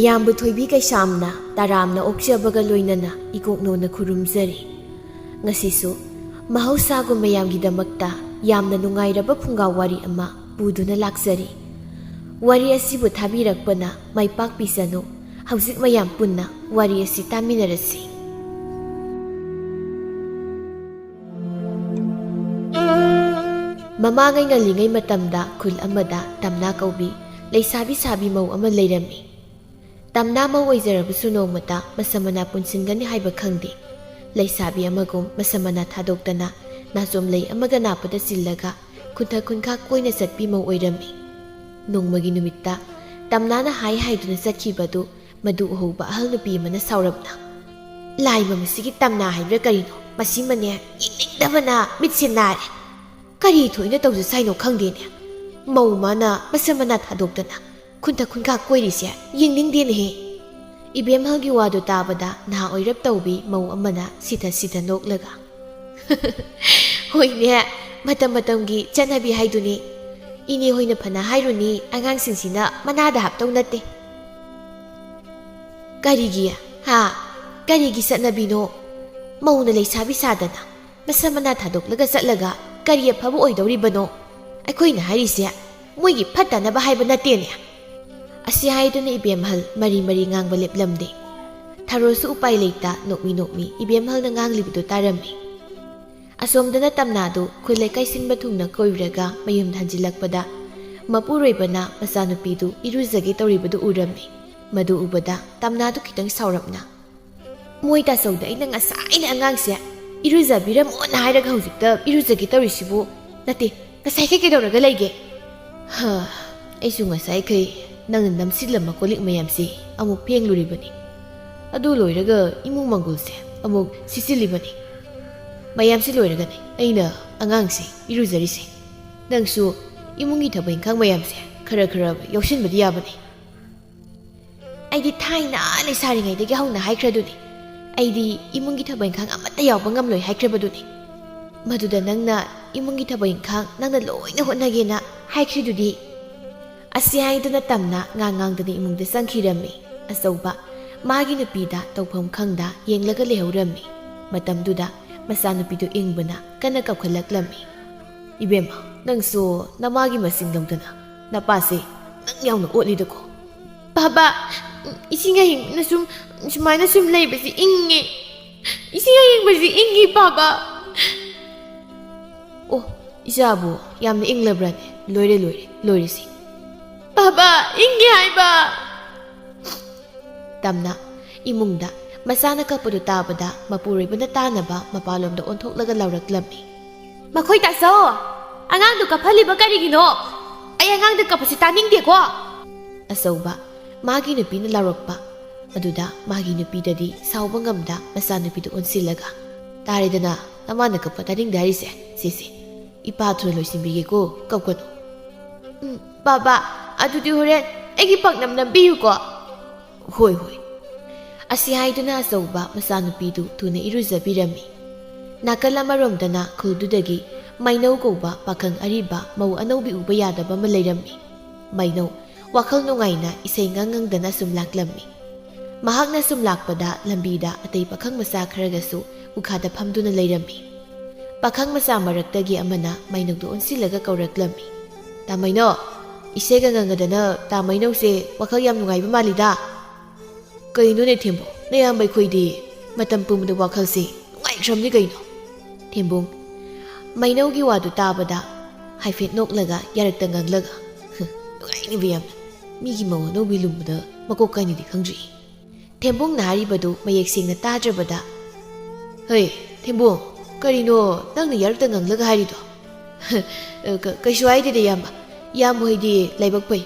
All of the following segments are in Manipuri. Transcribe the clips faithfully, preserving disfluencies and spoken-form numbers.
ꯏꯌꯥꯝꯕ ꯊꯣꯏꯕꯤ ꯀꯩꯁꯥꯝꯅ ꯇꯔꯥꯝꯅ ꯑꯣꯛꯆꯕꯒ ꯂꯣꯏꯅꯅ ꯏꯀꯣꯛꯅꯣꯅ ꯈꯨꯔꯨꯝꯖꯔꯤ꯫ ꯉꯁꯤꯁꯨ ꯃꯍꯧꯁꯥꯒꯨꯝ ꯃꯌꯥꯝꯒꯤꯗꯃꯛꯇ ꯌꯥꯝꯅ ꯅꯨꯡꯉꯥꯏꯔꯕ ꯐꯨꯡꯒꯥ ꯋꯥꯔꯤ ꯑꯃ ꯄꯨꯗꯨꯅ ꯂꯥꯛꯆꯔꯤ꯫ ꯋꯥꯔꯤ ꯑꯁꯤꯕꯨ ꯊꯥꯕꯤꯔꯛꯄꯅ ꯃꯥꯏ ꯄꯥꯛꯄꯤꯁꯅꯨ꯫ ꯍꯧꯖꯤꯛ ꯃꯌꯥꯝ ꯄꯨꯟꯅ ꯋꯥꯔꯤ ꯑꯁꯤ ꯇꯥꯃꯤꯟꯅꯔꯁꯤ꯫ ꯃꯃꯥꯡꯉꯩ ꯉꯜꯂꯤꯉꯩ ꯃꯇꯝꯗ ꯈꯨꯜ ꯑꯃꯗ ꯇꯝꯅꯥ ꯀꯧꯕꯤ ꯂꯩꯁꯥꯕꯤ ꯁꯥꯕꯤ ꯃꯧ ꯑꯃ ꯂꯩꯔꯝꯃꯤ꯫ ꯇꯝꯅꯥ ꯃꯧ ꯑꯣꯏꯖꯔꯕꯁꯨ ꯅꯣꯡꯃꯇ ꯃꯁꯝ ꯃꯅꯥ ꯄꯨꯟꯁꯤꯟꯒꯅꯤ ꯍꯥꯏꯕ ꯈꯪꯗꯦ꯫ ꯂꯩꯁꯥꯕꯤ ꯑꯃꯒꯨꯝ ꯃꯁꯝ ꯃꯅꯥ ꯊꯥꯗꯣꯛꯇꯅ ꯅꯥꯆꯣꯝ ꯂꯩ ꯑꯃꯒ ꯅꯥꯄꯗ ꯆꯤꯜꯂꯒ ꯈꯨꯟꯊ ꯈꯨꯟꯈꯥ ꯀꯣꯏꯅ ꯆꯠꯄꯤ ꯃꯧ ꯑꯣꯏꯔꯝꯃꯤ꯫ ꯅꯣꯡꯃꯒꯤ ꯅꯨꯃꯤꯠꯇ ꯇꯝꯅꯥꯅ ꯍꯥꯏ ꯍꯥꯏꯗꯨꯅ ꯆꯠꯈꯤꯕꯗꯨ ꯃꯗꯨ ꯎꯍꯧꯕ ꯑꯍꯜ ꯅꯨꯄꯤ ꯑꯃꯅ ꯁꯥꯎꯔꯞꯅ, "ꯂꯥꯏꯕ ꯃꯁꯤꯒꯤ ꯇꯝꯅꯥ ꯍꯥꯏꯕ꯭ꯔꯥ ꯀꯔꯤꯅꯣ? ꯃꯁꯤꯃꯅꯦ ꯌꯦꯡꯅꯤꯡꯗꯕꯅ ꯃꯤꯠꯁꯦ ꯅꯥꯔꯦ꯫ ꯀꯔꯤ ꯊꯣꯛꯏꯅ ꯇꯧꯖꯁꯥꯏꯅꯣ ꯈꯪꯗꯦꯅꯦ꯫ ꯃꯧ ꯃꯥꯅ ꯃꯁꯝ ꯃꯅꯥ ꯊꯥꯗꯣꯛꯇꯅ ꯈꯨꯟꯊ ꯈꯨꯟꯈꯥ ꯀꯣꯏꯔꯤꯁꯦ ꯌꯦꯡꯅꯤꯡꯗꯦꯅꯦꯍꯦ꯫" ꯏꯕꯦꯝꯍꯜꯒꯤ ꯋꯥꯗꯨ ꯇꯥꯕꯗ ꯅꯍꯥ ꯑꯣꯏꯔꯞ ꯇꯧꯕꯤ ꯃꯧ ꯑꯃꯅ ꯁꯤꯊ ꯁꯤꯊ ꯅꯣꯛꯂꯒ, "ꯍꯣꯏꯅꯦ, ꯃꯇꯝ ꯃꯇꯝꯒꯤ ꯆꯠꯅꯕꯤ ꯍꯥꯏꯗꯨꯅꯤ꯫ ꯏꯅꯦ ꯍꯣꯏꯅ ꯐꯅ ꯍꯥꯏꯔꯨꯅꯤ, ꯑꯉꯥꯡꯁꯤꯡꯁꯤꯅ ꯃꯅꯥꯗ ꯍꯥꯞꯇꯧ ꯅꯠꯇꯦ꯫" "ꯀꯔꯤꯒꯤ? ꯍꯥ? ꯀꯔꯤꯒꯤ ꯆꯠꯅꯕꯤꯅꯣ? ꯃꯧꯅ ꯂꯩꯁꯥꯕꯤ ꯁꯥꯗꯅ ꯃꯁꯝ ꯃꯅꯥ ꯊꯥꯗꯣꯛꯂꯒ ꯆꯠꯂꯒ ꯀꯔꯤ ꯑꯐꯕ ꯑꯣꯏꯗꯧꯔꯤꯕꯅꯣ? ꯑꯩꯈꯣꯏꯅ ꯍꯥꯏꯔꯤꯁꯦ ꯃꯣꯏꯒꯤ ꯐꯠꯇꯅꯕ ꯍꯥꯏꯕ ꯅꯠꯇꯦꯅꯦ꯫" ꯑꯁꯤ ꯍꯥꯏꯗꯨꯅ ꯏꯕꯦꯝꯍꯜ ꯃꯔꯤ ꯃꯔꯤ ꯉꯥꯡꯕ ꯂꯦꯞꯂꯝꯗꯦ꯫ ꯊꯔꯣꯁꯨ ꯎꯄꯥꯏ ꯂꯩꯇ ꯅꯣꯛꯃꯤ ꯅꯣꯛꯃꯤ ꯏꯕꯦꯝꯍꯜꯅ ꯉꯥꯡꯂꯤꯕꯗꯨ ꯇꯥꯔꯝꯃꯤ꯫ ꯑꯁꯣꯝꯗꯅ ꯇꯝꯅꯥꯗꯨ ꯈꯨꯜ ꯂꯩꯀꯥꯏ ꯁꯤꯟꯕ ꯊꯨꯡꯅ ꯀꯣꯏꯔꯨꯔꯒ ꯃꯌꯨꯝꯗ ꯍꯟꯖꯤꯜꯂꯛꯄꯗ ꯃꯄꯨꯔꯣꯏꯕꯅ ꯃꯆꯥꯅꯨꯄꯤꯗꯨ ꯏꯔꯨꯖꯒꯦ ꯇꯧꯔꯤꯕꯗꯨ ꯎꯔꯝꯃꯤ꯫ ꯃꯗꯨ ꯎꯕꯗ ꯇꯝꯅꯥꯗꯨ ꯈꯤꯇꯪ ꯁꯥꯎꯔꯞꯅ, "ꯃꯣꯏ ꯇꯥꯆꯧꯗ ꯑꯩꯅ ꯉꯁꯥꯏꯅ ꯑꯉꯥꯡꯁꯦ ꯏꯔꯨꯖꯕꯤꯔꯝꯃꯣꯅ ꯍꯥꯏꯔꯒ ꯍꯧꯖꯤꯛꯇ ꯏꯔꯨꯖꯒꯦ ꯇꯧꯔꯤꯁꯤꯕꯨ? ꯅꯠꯇꯦ, ꯉꯁꯥꯏꯈꯩ ꯀꯩꯗꯧꯔꯒ ꯂꯩꯒꯦ?" "ꯍꯥ, ꯑꯩꯁꯨ ꯉꯁꯥꯏꯈꯩ ꯅꯪꯅ ꯅꯝꯁꯤꯜꯂꯝꯕ ꯀꯣꯜ ꯂꯤꯛ ꯃꯌꯥꯝꯁꯤ ꯑꯃꯨꯛ ꯐꯦꯡꯂꯨꯔꯤꯕꯅꯤ꯫ ꯑꯗꯨ ꯂꯣꯏꯔꯒ ꯏꯃꯨꯡ ꯃꯪꯒꯣꯜꯁꯦ ꯑꯃꯨꯛ ꯁꯤꯠꯆꯤꯜꯂꯤꯕꯅꯤ꯫ ꯃꯌꯥꯝꯁꯤ ꯂꯣꯏꯔꯒꯅꯤ ꯑꯩꯅ ꯑꯉꯥꯡꯁꯤ ꯏꯔꯨꯖꯔꯤꯁꯦ꯫ ꯅꯪꯁꯨ ꯏꯃꯨꯡꯒꯤ ꯊꯕꯛ ꯏꯪꯈꯥꯡ ꯃꯌꯥꯝꯁꯦ ꯈꯔ ꯈꯔ ꯌꯥꯎꯁꯤꯟꯕꯗꯤ ꯌꯥꯕꯅꯤ꯫" "ꯑꯩꯗꯤ ꯊꯥꯏꯅ ꯂꯩꯁꯥꯔꯤꯉꯩꯗꯒꯤ ꯍꯧꯅ ꯍꯥꯏꯈ꯭ꯔꯗꯨꯅꯤ, ꯑꯩꯗꯤ ꯏꯃꯨꯡꯒꯤ ꯊꯕꯛ ꯏꯪꯈꯥꯡ ꯑꯃꯠꯇ ꯌꯥꯎꯕ ꯉꯝꯂꯣꯏ ꯍꯥꯏꯈ꯭ꯔꯕꯗꯨꯅꯤ꯫ ꯃꯗꯨꯗ ꯅꯪꯅ ꯏꯃꯨꯡꯒꯤ ꯊꯕꯛ ꯏꯪꯈꯥꯡ ꯅꯪꯅ ꯂꯣꯏꯅ ꯍꯣꯠꯅꯒꯦꯅ ꯍꯥꯏꯈ꯭ꯔꯤꯗꯨꯗꯤ꯫" ꯑꯁꯤ ꯍꯥꯏꯗꯨꯅ ꯇꯝꯅ ꯉꯥꯡ ꯉꯥꯡꯗꯨꯅ ꯏꯃꯨꯡꯗ ꯆꯪꯈꯤꯔꯝꯃꯤ꯫ ꯑꯆꯧꯕ ꯃꯥꯒꯤ ꯅꯨꯄꯤꯗ ꯇꯧꯐꯝ ꯈꯪꯗ ꯌꯦꯡꯂꯒ ꯂꯩꯍꯧꯔꯝꯃꯤ꯫ ꯃꯇꯝꯗꯨꯗ ꯃꯆꯥꯅꯨꯄꯤꯗꯨ ꯏꯪꯕꯅ ꯀꯟꯅ ꯀꯞꯈꯠꯂꯛꯂꯝꯃꯤ꯫ "ꯏꯕꯦꯝꯃ, ꯅꯪꯁꯨ ꯅꯃꯥꯒꯤ ꯃꯁꯤꯡ ꯂꯧꯗꯅ ꯅꯄꯥꯁꯦ ꯅꯪ ꯌꯥꯎꯅ ꯑꯣꯠꯂꯤꯗꯀꯣ?" "ꯕꯥꯕꯥ, ꯏꯁꯤꯡ ꯑꯏꯪꯕꯅ ꯁꯨꯝ, ꯁꯨꯃꯥꯏꯅ ꯁꯨꯝ ꯂꯩꯕꯁꯤ ꯏꯪꯉꯦ꯫ ꯏꯁꯤꯡ ꯑꯏꯪꯕꯁꯤ ꯏꯪꯉꯤ, ꯕꯥꯕꯥ꯫" "ꯑꯣ, ꯏꯆꯥꯕꯨ ꯌꯥꯝꯅ ꯏꯪꯂꯕ꯭ꯔꯥꯅꯦ? ꯂꯣꯏꯔꯦ, ꯂꯣꯏꯔꯦ, ꯂꯣꯏꯔꯦꯁꯤ꯫" "ꯕꯥꯕꯥ, ꯏꯪꯉꯦ ꯍꯥꯏꯕ꯫" ꯇꯝꯅ ꯏꯃꯨꯡꯗ ꯃꯆꯥꯅ ꯀꯞꯄꯗꯨ ꯇꯥꯕꯗ ꯃꯄꯨꯔꯣꯏꯕꯅ ꯇꯥꯅꯕ ꯃꯄꯥꯟꯂꯣꯝꯗ ꯑꯣꯟꯊꯣꯛꯂꯒ ꯂꯥꯎꯔꯛꯂꯝꯃꯤ꯫ "ꯃꯈꯣꯏ ꯇꯥꯆꯧ, ꯑꯉꯥꯡꯗꯨ ꯀꯞꯍꯜꯂꯤꯕ ꯀꯔꯤꯒꯤꯅꯣ? ꯑꯩ ꯑꯉꯥꯡꯗ ꯀꯞꯄꯁꯤ ꯇꯥꯅꯤꯡꯗꯦꯀꯣ!" ꯑꯆꯧꯕ ꯃꯥꯒꯤ ꯅꯨꯄꯤꯅ ꯂꯥꯎꯔꯛꯄ ꯑꯗꯨꯗ ꯃꯥꯒꯤ ꯅꯨꯄꯤꯗꯗꯤ ꯁꯥꯎꯕ ꯉꯝꯗ ꯃꯆꯥꯅꯨꯄꯤꯗꯨ ꯑꯣꯟꯁꯤꯜꯂꯒ, "ꯇꯥꯔꯦꯗꯅ, ꯅꯃꯥꯅ ꯀꯞꯄ ꯇꯥꯅꯤꯡꯗꯦ ꯍꯥꯏꯔꯤꯁꯦ꯫ ꯁꯦ, ꯁꯦ, ꯏꯄꯥ ꯊꯨꯅ ꯂꯣꯏꯁꯤꯟꯕꯤꯒꯦꯀꯣ, ꯀꯞꯀꯅꯨ꯫" "ꯎꯝ, ꯕꯥꯕꯥ, ꯑꯗꯨꯗꯤ ꯍꯣꯔꯦꯟ ꯑꯩꯒꯤ ꯄꯥꯛꯅꯝ ꯅꯝꯕꯤꯌꯨꯀꯣ꯫" "ꯍꯣꯏ, ꯍꯣꯏ꯫" ꯑꯁꯤ ꯍꯥꯏꯗꯨꯅ ꯑꯆꯧꯕ ꯃꯆꯥꯅꯨꯄꯤꯗꯨ ꯊꯨꯅ ꯏꯔꯨꯖꯕꯤꯔꯝꯃꯤ꯫ ꯅꯥꯀꯜ ꯑꯃꯔꯣꯝꯗꯅ ꯈꯨꯜꯗꯨꯗꯒꯤ ꯃꯩꯅꯧ ꯀꯧꯕ ꯄꯥꯈꯪ ꯑꯔꯤꯕ ꯃꯧ ꯑꯅꯧꯕꯤ ꯎꯕ ꯌꯥꯗꯕ ꯑꯃ ꯂꯩꯔꯝꯃꯤ꯫ ꯃꯩꯅꯧ ꯋꯥꯈꯜ ꯅꯨꯡꯉꯥꯏꯅ ꯏꯁꯩ ꯉꯪ ꯉꯪꯗꯅ ꯁꯨꯝ ꯂꯥꯛꯂꯝꯃꯤ꯫ ꯃꯍꯥꯛꯅ ꯁꯨꯝ ꯂꯥꯛꯄꯗ ꯂꯝꯕꯤꯗ ꯑꯇꯩ ꯄꯥꯈꯪ ꯃꯆꯥ ꯈꯔꯒꯁꯨ ꯎꯈꯥꯗ ꯐꯝꯗꯨꯅ ꯂꯩꯔꯝꯃꯤ꯫ ꯄꯥꯈꯪ ꯃꯆꯥ ꯃꯔꯛꯇꯒꯤ ꯑꯃꯅ ꯃꯩꯅꯧꯗꯨ ꯑꯣꯟꯁꯤꯜꯂꯒ ꯀꯧꯔꯛꯂꯝꯃꯤ꯫ "ꯇꯥ ꯃꯩꯅꯧ, ꯏꯁꯩꯒ ꯉꯪꯉꯗꯅ ꯇꯥ ꯃꯩꯅꯧꯁꯦ ꯋꯥꯈꯜ ꯌꯥꯝ ꯅꯨꯡꯉꯥꯏꯕ ꯃꯥꯜꯂꯤꯗ꯫" "ꯀꯩꯅꯣꯅꯦ ꯊꯦꯝꯕꯨ, ꯅꯌꯥꯝꯕ ꯑꯩꯈꯣꯏꯗꯤ ꯃꯇꯝ ꯄꯨꯝꯕꯗ ꯋꯥꯈꯜꯁꯦ ꯅꯨꯡꯉꯥꯏꯈ꯭ꯔꯕꯅꯤ ꯀꯩꯅꯣ꯫" ꯊꯦꯝꯕꯨꯡ ꯃꯩꯅꯧꯒꯤ ꯋꯥꯗꯨ ꯇꯥꯕꯗ ꯍꯥꯏꯐꯦꯠ ꯅꯣꯛꯂꯒ ꯌꯥꯔꯛꯇ ꯉꯥꯡꯂꯒ, "ꯅꯨꯡꯉꯥꯏꯅꯤꯕ ꯌꯥꯝꯅ꯫ ꯃꯤꯒꯤ ꯃꯧ ꯑꯅꯧꯕꯤ ꯂꯨꯝꯕꯗ ꯃꯀꯣꯛ ꯀꯥꯏꯅꯗꯤ ꯈꯪꯗ꯭ꯔꯤ꯫" ꯊꯦꯝꯕꯨꯡꯅ ꯍꯥꯏꯔꯤꯕꯗꯨ ꯃꯌꯦꯛ ꯁꯦꯡꯅ ꯇꯥꯗ꯭ꯔꯕꯗ, "ꯍꯩ, ꯊꯦꯝꯕꯨꯡ, ꯀꯔꯤꯅꯣ ꯅꯪꯅ ꯌꯥꯔꯛꯇ ꯉꯥꯡꯂꯒ ꯍꯥꯏꯔꯤꯗꯣ?" "ꯀ-, ꯀꯩꯁꯨ ꯍꯥꯏꯗꯦꯗ, ꯏꯌꯥꯝꯕ꯫ ꯏꯌꯥꯝꯕ ꯍꯣꯏꯗꯤ ꯂꯥꯏꯕꯛ ꯐꯩ꯫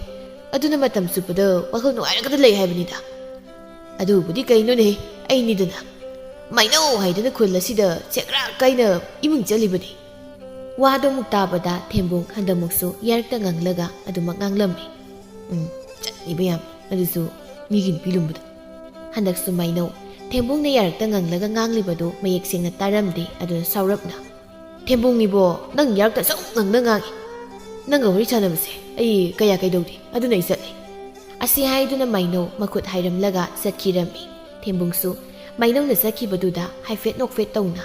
ꯑꯗꯨꯅ ꯃꯇꯝ ꯆꯨꯞꯄꯗ ꯋꯥꯈꯜ ꯅꯨꯡꯉꯥꯏꯔꯒꯗ ꯂꯩ ꯍꯥꯏꯕꯅꯤꯗ꯫" "ꯑꯗꯨꯕꯨꯗꯤ ꯀꯩꯅꯣꯅꯦ, ꯑꯩꯅꯤꯗꯅ꯫ ꯃꯩꯅꯧ ꯍꯥꯏꯗꯅ ꯈꯨꯜ ꯑꯁꯤꯗ ꯆꯦꯒ꯭ꯔꯥꯛ ꯀꯥꯏꯅ ꯏꯃꯨꯡ ꯆꯠꯂꯤꯕꯅꯤ꯫" ꯋꯥꯗꯣ ꯑꯃꯨꯛ ꯇꯥꯕꯗ ꯊꯦꯝꯕꯨꯡ ꯍꯟꯗꯛꯃꯨꯛꯁꯨ ꯌꯥꯔꯛꯇ ꯉꯥꯡꯂꯒ ꯑꯗꯨꯃꯛ ꯉꯥꯡꯂꯝꯃꯤ꯫ ꯎꯝ, ꯆꯠꯂꯤꯕ ꯌꯥꯝ, ꯑꯗꯨꯁꯨ ꯃꯤꯒꯤ ꯅꯨꯄꯤ ꯂꯨꯝꯕꯗ꯫ ꯍꯟꯗꯛꯁꯨ ꯃꯩꯅꯧ ꯊꯦꯝꯕꯨꯡꯅ ꯌꯥꯔꯛꯇ ꯉꯥꯡꯂꯒ ꯉꯥꯡꯂꯤꯕꯗꯨ ꯃꯌꯦꯛ ꯁꯦꯡꯅ ꯇꯥꯔꯝꯗꯦ, ꯑꯗꯨꯅ ꯁꯥꯎꯔꯞꯅ, "ꯊꯦꯝꯕꯨꯡ ꯏꯕꯣ, ꯅꯪ ꯌꯥꯔꯛꯇ ꯑꯁꯨꯛ ꯉꯥꯡꯅ ꯉꯥꯡꯉꯤ꯫ ꯅꯪꯒ ꯋꯥꯔꯤ ꯁꯥꯟꯅꯕꯁꯦ ꯑꯩ ꯀꯌꯥ ꯀꯩꯗꯧꯗꯦ, ꯑꯗꯨꯅ ꯑꯩ ꯆꯠꯂꯦ꯫" ꯑꯁꯤ ꯍꯥꯏꯗꯨꯅ ꯃꯩꯅꯧ ꯃꯈꯨꯠ ꯍꯥꯏꯔꯝꯂꯒ ꯆꯠꯈꯤꯔꯝꯃꯤ꯫ ꯊꯦꯝꯕꯨꯡꯁꯨ ꯃꯩꯅꯧꯅ ꯆꯠꯈꯤꯕꯗꯨꯗ ꯍꯥꯏꯐꯦꯠ ꯅꯣꯛꯐꯦꯠ ꯇꯧꯅ,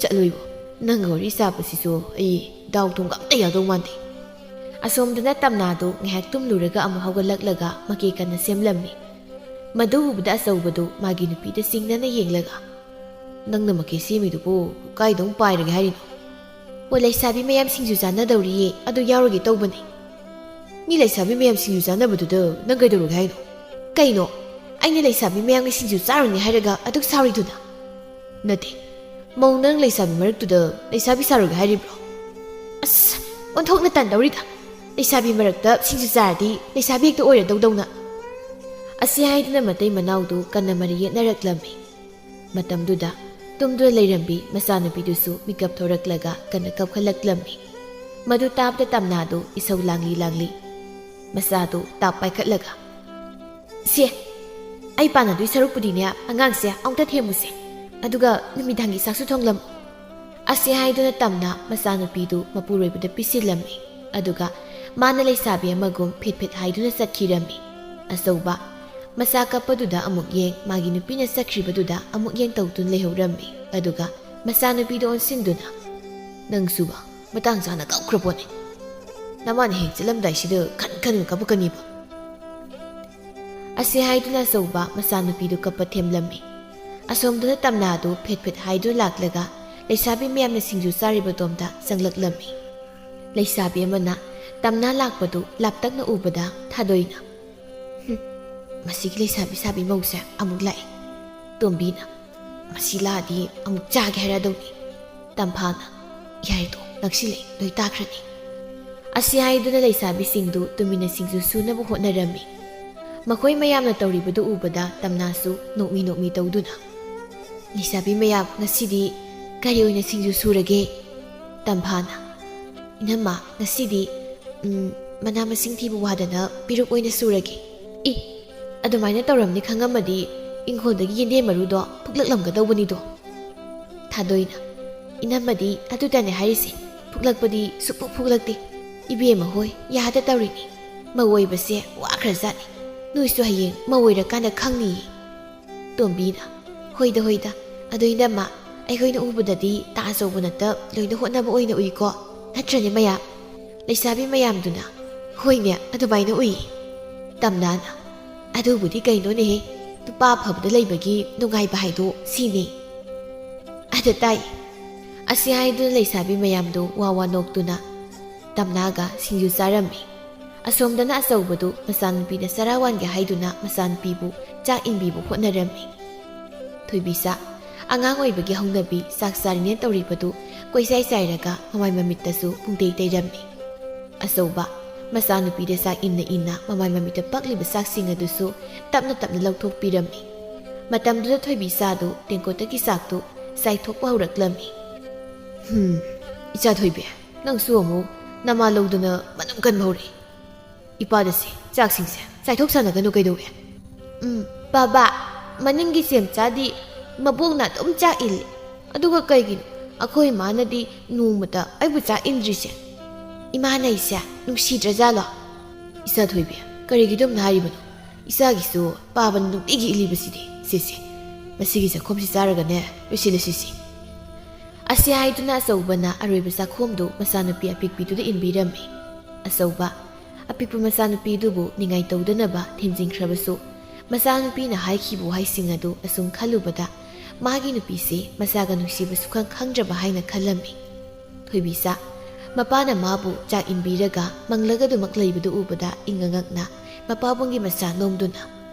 "ꯆꯠꯂꯣꯏꯕꯣ, ꯅꯪꯒ ꯋꯥꯔꯤ ꯁꯥꯕꯁꯤꯁꯨ ꯑꯩ ꯗꯥꯎ ꯊꯨꯝꯒ ꯑꯝꯇ ꯌꯥꯗꯧ ꯃꯥꯟꯗꯦ"꯫ ꯑꯁꯣꯝꯗꯅ ꯇꯝꯅꯥꯗꯨ ꯉꯥꯏꯍꯥꯛ ꯇꯨꯝꯂꯨꯔꯒ ꯑꯃꯨꯛ ꯍꯧꯒꯠꯂꯛꯂꯒ ꯃꯀꯦ ꯀꯟꯅ ꯁꯦꯝꯂꯝꯃꯤ꯫ ꯃꯗꯨ ꯎꯕꯗ ꯑꯆꯧꯕꯗꯨ ꯃꯥꯒꯤ ꯅꯨꯄꯤꯗ ꯆꯤꯡꯅꯅ ꯌꯦꯡꯂꯒ, "ꯅꯪꯅ ꯃꯀꯦ ꯁꯦꯝꯃꯤꯗꯨꯕꯨ ꯀꯥꯏꯗ ꯑꯃꯨꯛ ꯄꯥꯏꯔꯒꯦ ꯍꯥꯏꯔꯤꯅꯣ?" "ꯑꯣ, ꯂꯩꯁꯥꯕꯤ ꯃꯌꯥꯝ ꯁꯤꯡꯖꯨ ꯆꯥꯅꯗꯧꯔꯤꯌꯦ, ꯑꯗꯨ ꯌꯥꯎꯔꯨꯒꯦ ꯇꯧꯕꯅꯦ"꯫ "ꯃꯤ ꯂꯩꯁꯥꯕꯤ ꯃꯌꯥꯝ ꯁꯤꯡꯖꯨ ꯆꯥꯅꯕꯗꯨꯗ ꯅꯪ ꯀꯩꯗꯧꯔꯒꯦ ꯍꯥꯏꯅꯣ?" "ꯀꯩꯅꯣ? ꯑꯩꯅ ꯂꯩꯁꯥꯕꯤ ꯃꯌꯥꯝꯒ ꯁꯤꯡꯖꯨ ꯆꯥꯔꯨꯅꯤ ꯍꯥꯏꯔꯒ ꯑꯗꯨꯛ ꯁꯥꯎꯔꯤꯗꯨꯅ?" "ꯅꯠꯇꯦ, ꯃꯧ ꯅꯪ ꯂꯩꯁꯥꯕꯤ ꯃꯔꯛꯇꯨꯗ ꯂꯩꯁꯥꯕꯤ ꯁꯥꯔꯨꯒꯦ ꯍꯥꯏꯔꯤꯕ꯭ꯔꯣ?" "ꯑꯁ, ꯑꯣꯟꯊꯣꯛꯅ ꯇꯟꯗꯧꯔꯤꯗ꯫ ꯂꯩꯁꯥꯕꯤ ꯃꯔꯛꯇ ꯁꯤꯡꯖꯨ ꯆꯥꯔꯗꯤ ꯂꯩꯁꯥꯕꯤ ꯍꯦꯛꯇ ꯑꯣꯏꯔꯗꯧꯗꯧꯅ"꯫ ꯑꯁꯤ ꯍꯥꯏꯗꯨꯅ ꯃꯇꯩ ꯃꯅꯥꯎꯗꯨ ꯀꯟꯅ ꯃꯔꯩ ꯌꯦꯠꯅꯔꯛꯂꯝꯃꯤ꯫ ꯃꯇꯝꯗꯨꯗ ꯇꯨꯝꯗꯨꯅ ꯂꯩꯔꯝꯕꯤ ꯃꯆꯥꯅꯨꯄꯤꯗꯨꯁꯨ ꯃꯤꯀꯞ ꯊꯣꯔꯛꯂꯒ ꯀꯟꯅ ꯀꯞꯈꯠꯂꯛꯂꯝꯃꯤ꯫ ꯃꯗꯨ ꯇꯥꯕꯗ ꯇꯝꯅꯥꯗꯨ ꯏꯁꯧ ꯂꯥꯡꯂꯤ ꯂꯥꯡꯂꯤ ꯃꯆꯥꯗꯨ ꯇꯥꯞ ꯄꯥꯏꯈꯠꯂꯒ, "ꯁꯦ, ꯑꯩ ꯄꯥꯟꯅꯗꯣꯏ ꯁꯔꯨꯛꯄꯨꯗꯤꯅꯦ, ꯑꯉꯥꯡꯁꯦ ꯑꯃꯨꯛꯇ ꯊꯦꯝꯃꯨꯁꯦ, ꯑꯗꯨꯒ ꯅꯨꯃꯤꯗꯥꯡꯒꯤ ꯆꯥꯛꯁꯨ ꯊꯣꯡꯂꯝꯃꯨ"꯫ ꯑꯁꯤ ꯍꯥꯏꯗꯨꯅ ꯇꯝꯅ ꯃꯆꯥꯅꯨꯄꯤꯗꯨ ꯃꯄꯨꯔꯣꯏꯕꯗ ꯄꯤꯁꯤꯜꯂꯝꯃꯤ꯫ ꯑꯗꯨꯒ ꯃꯥꯅ ꯂꯩꯁꯥꯕꯤ ꯑꯃꯒꯨꯝ ꯐꯤꯠ ꯐꯤꯠ ꯍꯥꯏꯗꯨꯅ ꯆꯠꯈꯤꯔꯝꯃꯤ꯫ ꯑꯆꯧꯕ ꯃꯆꯥ ꯀꯞꯄꯗꯨꯗ ꯑꯃꯨꯛ ꯌꯦꯡ, ꯃꯥꯒꯤ ꯅꯨꯄꯤꯅ ꯆꯠꯈ꯭ꯔꯤꯕꯗꯨꯗ ꯑꯃꯨꯛ ꯌꯦꯡ ꯇꯧꯗꯨꯅ ꯂꯩꯍꯧꯔꯝꯃꯤ꯫ ꯑꯗꯨꯒ ꯃꯆꯥꯅꯨꯄꯤꯗ ꯑꯣꯟꯁꯤꯟꯗꯨꯅ, "ꯅꯪꯁꯨꯕ ꯃꯇꯥꯡ ꯆꯥꯅ ꯀꯞꯈ꯭ꯔ ꯄꯣꯠꯅꯤ꯫ ꯅꯃꯥꯅ ꯍꯦꯛ ꯆꯠꯂꯝꯗꯥꯏꯁꯤꯗ ꯈꯟ ꯈꯟꯅ ꯀꯞꯄꯛꯀꯅꯤꯕ"꯫ ꯑꯁꯤ ꯍꯥꯏꯗꯨꯅ ꯑꯆꯧꯕ ꯃꯆꯥꯅꯨꯄꯤꯗꯨ ꯀꯞꯄ ꯊꯦꯝꯂꯝꯃꯤ꯫ ꯑꯁꯣꯝꯗꯅ ꯇꯝꯅꯥꯗꯨ ꯐꯦꯠ ꯐꯦꯠ ꯍꯥꯏꯗꯨꯅ ꯂꯥꯛꯂꯒ ꯂꯩꯁꯥꯕꯤ ꯃꯌꯥꯝꯅ ꯁꯤꯡꯖꯨ ꯆꯥꯔꯤꯕ ꯇꯣꯝꯗ ꯆꯪꯂꯛꯂꯝꯃꯤ꯫ ꯂꯩꯁꯥꯕꯤ ꯑꯃꯅ ꯇꯝꯅꯥ ꯂꯥꯛꯄꯗꯨ ꯂꯥꯞꯇꯛꯅ ꯎꯕꯗ ꯊꯥꯗꯣꯏꯅ, "ꯍꯨꯝ, ꯃꯁꯤꯒꯤ ꯂꯩꯁꯥꯕꯤ ꯁꯥꯕꯤ ꯃꯧꯁꯦ ꯑꯃꯨꯛ ꯂꯥꯛꯑꯦ"꯫ ꯇꯣꯝꯕꯤꯅ, "ꯃꯁꯤ ꯂꯥꯛꯑꯗꯤ ꯑꯃꯨꯛ ꯆꯥꯒꯦ ꯍꯥꯏꯔꯛꯑꯗꯧꯅꯤ"꯫ ꯇꯝꯐꯥꯅ, "ꯌꯥꯔꯦꯗꯣ, ꯅꯛꯁꯤꯜꯂꯛꯑꯦ, ꯂꯣꯏ ꯇꯥꯈ꯭ꯔꯅꯤ"꯫ ꯑꯁꯤ ꯍꯥꯏꯗꯨꯅ ꯂꯩꯁꯥꯕꯤꯁꯤꯡꯗꯨ ꯇꯨꯃꯤꯟꯅ ꯁꯤꯡꯖꯨ ꯁꯨꯅꯕ ꯍꯣꯠꯅꯔꯝꯃꯤ꯫ ꯃꯈꯣꯏ ꯃꯌꯥꯝꯅ ꯇꯧꯔꯤꯕꯗꯨ ꯎꯕꯗ ꯇꯝꯅꯥꯁꯨ ꯅꯣꯛꯃꯤ ꯅꯣꯛꯃꯤ ꯇꯧꯗꯨꯅ, "ꯂꯩꯁꯥꯕꯤ ꯃꯌꯥꯝ, ꯉꯁꯤꯗꯤ ꯀꯔꯤ ꯑꯣꯏꯅ ꯁꯤꯡꯖꯨ ꯁꯨꯔꯒꯦ?" ꯇꯝꯐꯥꯅ, "ꯏꯅꯝꯃ, ꯉꯁꯤꯗꯤ, ꯎꯝ, ꯃꯅꯥ ꯃꯁꯤꯡ ꯊꯤꯕ ꯋꯥꯗꯅ ꯄꯤꯔꯨꯛ ꯑꯣꯏꯅ ꯁꯨꯔꯒꯦ"꯫ "ꯏ, ꯑꯗꯨꯃꯥꯏꯅ ꯇꯧꯔꯝꯅꯤ ꯈꯪꯉꯝꯃꯗꯤ ꯏꯪꯈꯣꯜꯗꯒꯤ ꯌꯦꯟꯗꯦꯝ ꯃꯔꯨꯗꯣ ꯐꯨꯛꯂꯛꯂꯝꯒꯗꯧꯕꯅꯤꯗꯣ"꯫ ꯊꯥꯗꯣꯏꯅ, "ꯏꯅꯝꯃꯗꯤ ꯑꯗꯨꯗꯅꯦ ꯍꯥꯏꯔꯤꯁꯦ, ꯐꯨꯛꯂꯛꯄꯗꯤ ꯁꯨꯛꯐꯨꯛ ꯐꯨꯛꯂꯛꯇꯦ꯫ ꯏꯕꯦꯝꯃ ꯍꯣꯏ ꯌꯥꯗ ꯇꯧꯔꯤꯅꯤ"꯫ "ꯃꯧ ꯑꯣꯏꯕꯁꯦ ꯋꯥꯈ꯭ꯔꯖꯥꯠꯅꯤ꯫ ꯅꯣꯏꯁꯨ ꯍꯌꯦꯡ ꯃꯧ ꯑꯣꯏꯔꯀꯥꯟꯗ ꯈꯪꯅꯤꯌꯦ꯫" ꯇꯣꯝꯕꯤꯅ, "ꯍꯣꯏꯗ, ꯍꯣꯏꯗ, ꯑꯗꯣ ꯏꯅꯝꯃ, ꯑꯩꯈꯣꯏꯅ ꯎꯕꯗꯗꯤ ꯇꯥ ꯑꯆꯧꯕ ꯅꯠꯇ ꯂꯣꯏꯅ ꯍꯣꯠꯅꯕ ꯑꯣꯏꯅ ꯎꯏꯀꯣ, ꯅꯠꯇ꯭ꯔꯅꯦ ꯃꯌꯥꯝ?" ꯂꯩꯁꯥꯕꯤ ꯃꯌꯥꯝꯗꯨꯅ, "ꯍꯣꯏꯅꯦ, ꯑꯗꯨꯃꯥꯏꯅ ꯎꯏ꯫" ꯇꯝꯅꯥꯅ, "ꯑꯗꯨꯕꯨꯗꯤ ꯀꯩꯅꯣꯅꯦꯍꯦ, ꯅꯨꯄꯥ ꯑꯐꯕꯗ ꯂꯩꯕꯒꯤ ꯅꯨꯡꯉꯥꯏꯕ ꯍꯥꯏꯗꯣ ꯁꯤꯅꯤ꯫" ꯑꯗ ꯇꯥꯏ꯫ ꯑꯁꯤ ꯍꯥꯏꯗꯨꯅ ꯂꯩꯁꯥꯕꯤ ꯃꯌꯥꯝꯗꯨ ꯋꯥ ꯋꯥ ꯅꯣꯛꯇꯨꯅ ꯇꯝꯅꯥꯒ ꯁꯤꯡꯖꯨ ꯆꯥꯔꯝꯃꯤ꯫ ꯑꯁꯣꯝꯗꯅ ꯑꯆꯧꯕꯗꯨ ꯃꯆꯥꯅꯨꯄꯤꯗ ꯆꯔꯥ ꯋꯥꯟꯒꯦ ꯍꯥꯏꯗꯨꯅ ꯃꯆꯥꯅꯨꯄꯤꯕꯨ ꯆꯥꯛ ꯏꯟꯕꯤꯕ ꯍꯣꯠꯅꯔꯝꯃꯤ꯫ ꯊꯣꯏꯕꯤꯆꯥ, ꯑꯉꯥꯡ ꯑꯣꯏꯕꯒꯤ ꯍꯧꯅꯕꯤ ꯆꯥꯛ ꯆꯥꯔꯤꯅꯦ ꯇꯧꯔꯤꯕꯗꯨ ꯀꯣꯏꯆꯥꯏ ꯆꯥꯏꯔꯒ ꯃꯃꯥꯏ ꯃꯃꯤꯠꯇꯁꯨ ꯄꯨꯡꯇꯩ ꯇꯩꯔꯝꯃꯤ꯫ ꯑꯆꯧꯕ, ꯃꯆꯥꯅꯨꯄꯤꯗ ꯆꯥꯛ ꯏꯟꯅ ꯏꯟꯅ ꯃꯃꯥꯏ ꯃꯃꯤꯠꯇ ꯄꯛꯂꯤꯕ ꯆꯥꯛꯁꯤꯡ ꯑꯗꯨꯁꯨ ꯇꯞꯅ ꯇꯞꯅ ꯂꯧꯊꯣꯛꯄꯤꯔꯝꯃꯤ꯫ ꯃꯇꯝꯗꯨꯗ ꯊꯣꯏꯕꯤꯆꯥꯗꯨ ꯇꯦꯡꯀꯣꯠꯇꯒꯤ ꯆꯥꯛꯇꯨ ꯆꯥꯏꯊꯣꯛꯄ ꯍꯧꯔꯛꯂꯝꯃꯤ꯫ "ꯍꯨꯝ, ꯏꯆꯥ ꯊꯣꯏꯕꯤ, ꯅꯪꯁꯨ ꯑꯃꯨꯛ ꯅꯃꯥ ꯂꯧꯗꯨꯅ ꯃꯅꯝ ꯀꯟꯕ ꯍꯧꯔꯛꯏ꯫ ꯏꯄꯥꯗꯁꯦ ꯆꯥꯛꯁꯤꯡꯁꯦ ꯆꯥꯏꯊꯣꯛ ꯁꯥꯟꯅꯒꯅꯨ ꯀꯩꯗꯧꯋꯦ?" "ꯎꯝ, ꯕꯥꯕꯥ, ꯃꯅꯤꯡꯒꯤ ꯁꯦꯝꯆꯥꯗꯤ ꯃꯕꯣꯛꯅ ꯑꯗꯨꯝ ꯆꯥꯛ ꯏꯜꯂꯤ꯫ ꯑꯗꯨꯒ ꯀꯩꯒꯤꯅꯣ ꯑꯩꯈꯣꯏ ꯏꯃꯥꯅꯗꯤ ꯅꯣꯡꯃꯇ ꯑꯩꯕꯨ ꯆꯥꯛ ꯏꯟꯗ꯭ꯔꯤꯁꯦ? ꯏꯃꯥꯅ ꯑꯩꯁꯦ ꯅꯨꯡꯁꯤꯗ꯭ꯔꯖꯥꯠꯂꯣ?" "ꯏꯆꯥ ꯊꯣꯏꯕꯤ, ꯀꯔꯤꯒꯤ ꯑꯗꯨꯝꯅ ꯍꯥꯏꯔꯤꯕꯅꯣ? ꯏꯆꯥꯒꯤꯁꯨ ꯄꯥꯕꯅ ꯅꯨꯡꯇꯤꯒꯤ ꯏꯜꯂꯤꯕꯁꯤꯗꯤ꯫ ꯁꯦ, ꯁꯦ, ꯃꯁꯤꯒꯤ ꯆꯥꯛꯈꯣꯝꯁꯤ ꯆꯥꯔꯒꯅꯦ ꯂꯣꯏꯁꯤꯜꯂꯁꯤ ꯁꯤ꯫" ꯑꯁꯤ ꯍꯥꯏꯗꯨꯅ ꯑꯆꯧꯕꯅ ꯑꯔꯣꯏꯕ ꯆꯥꯛꯈꯣꯝꯗꯨ ꯃꯆꯥꯅꯨꯄꯤ ꯑꯄꯤꯛꯄꯤꯗꯨꯗ ꯏꯟꯕꯤꯔꯝꯃꯤ꯫ ꯑꯆꯧꯕ, ꯑꯄꯤꯛꯄ ꯃꯆꯥꯅꯨꯄꯤꯗꯨꯕꯨ ꯅꯤꯡꯉꯥꯏ ꯇꯧꯗꯅꯕ ꯊꯦꯝꯖꯤꯟꯈ꯭ꯔꯕꯁꯨ, ꯃꯆꯥꯅꯨꯄꯤꯅ ꯍꯥꯏꯈꯤꯕ ꯋꯥꯍꯩꯁꯤꯡ ꯑꯗꯨ ꯑꯁꯨꯝ ꯈꯜꯂꯨꯕꯗ, ꯃꯥꯒꯤ ꯅꯨꯄꯤꯁꯤ ꯃꯆꯥꯒ ꯅꯨꯡꯁꯤꯕ ꯁꯨꯈꯪ ꯈꯪꯗ꯭ꯔꯕ ꯍꯥꯏꯅ ꯈꯜꯂꯝꯃꯤ꯫ ꯊꯣꯏꯕꯤꯆꯥ, ꯃꯄꯥꯅ ꯃꯥꯕꯨ ꯆꯥꯛ ꯏꯟꯕꯤꯔꯒ ꯃꯪꯂꯒꯗꯨꯃꯛ ꯂꯩꯕꯗꯨ ꯎꯕꯗ ꯏꯪꯉꯉꯛꯅ ꯃꯄꯥꯕꯨꯡꯒꯤ ꯃꯆꯥ ꯅꯣꯝꯗꯨꯅ,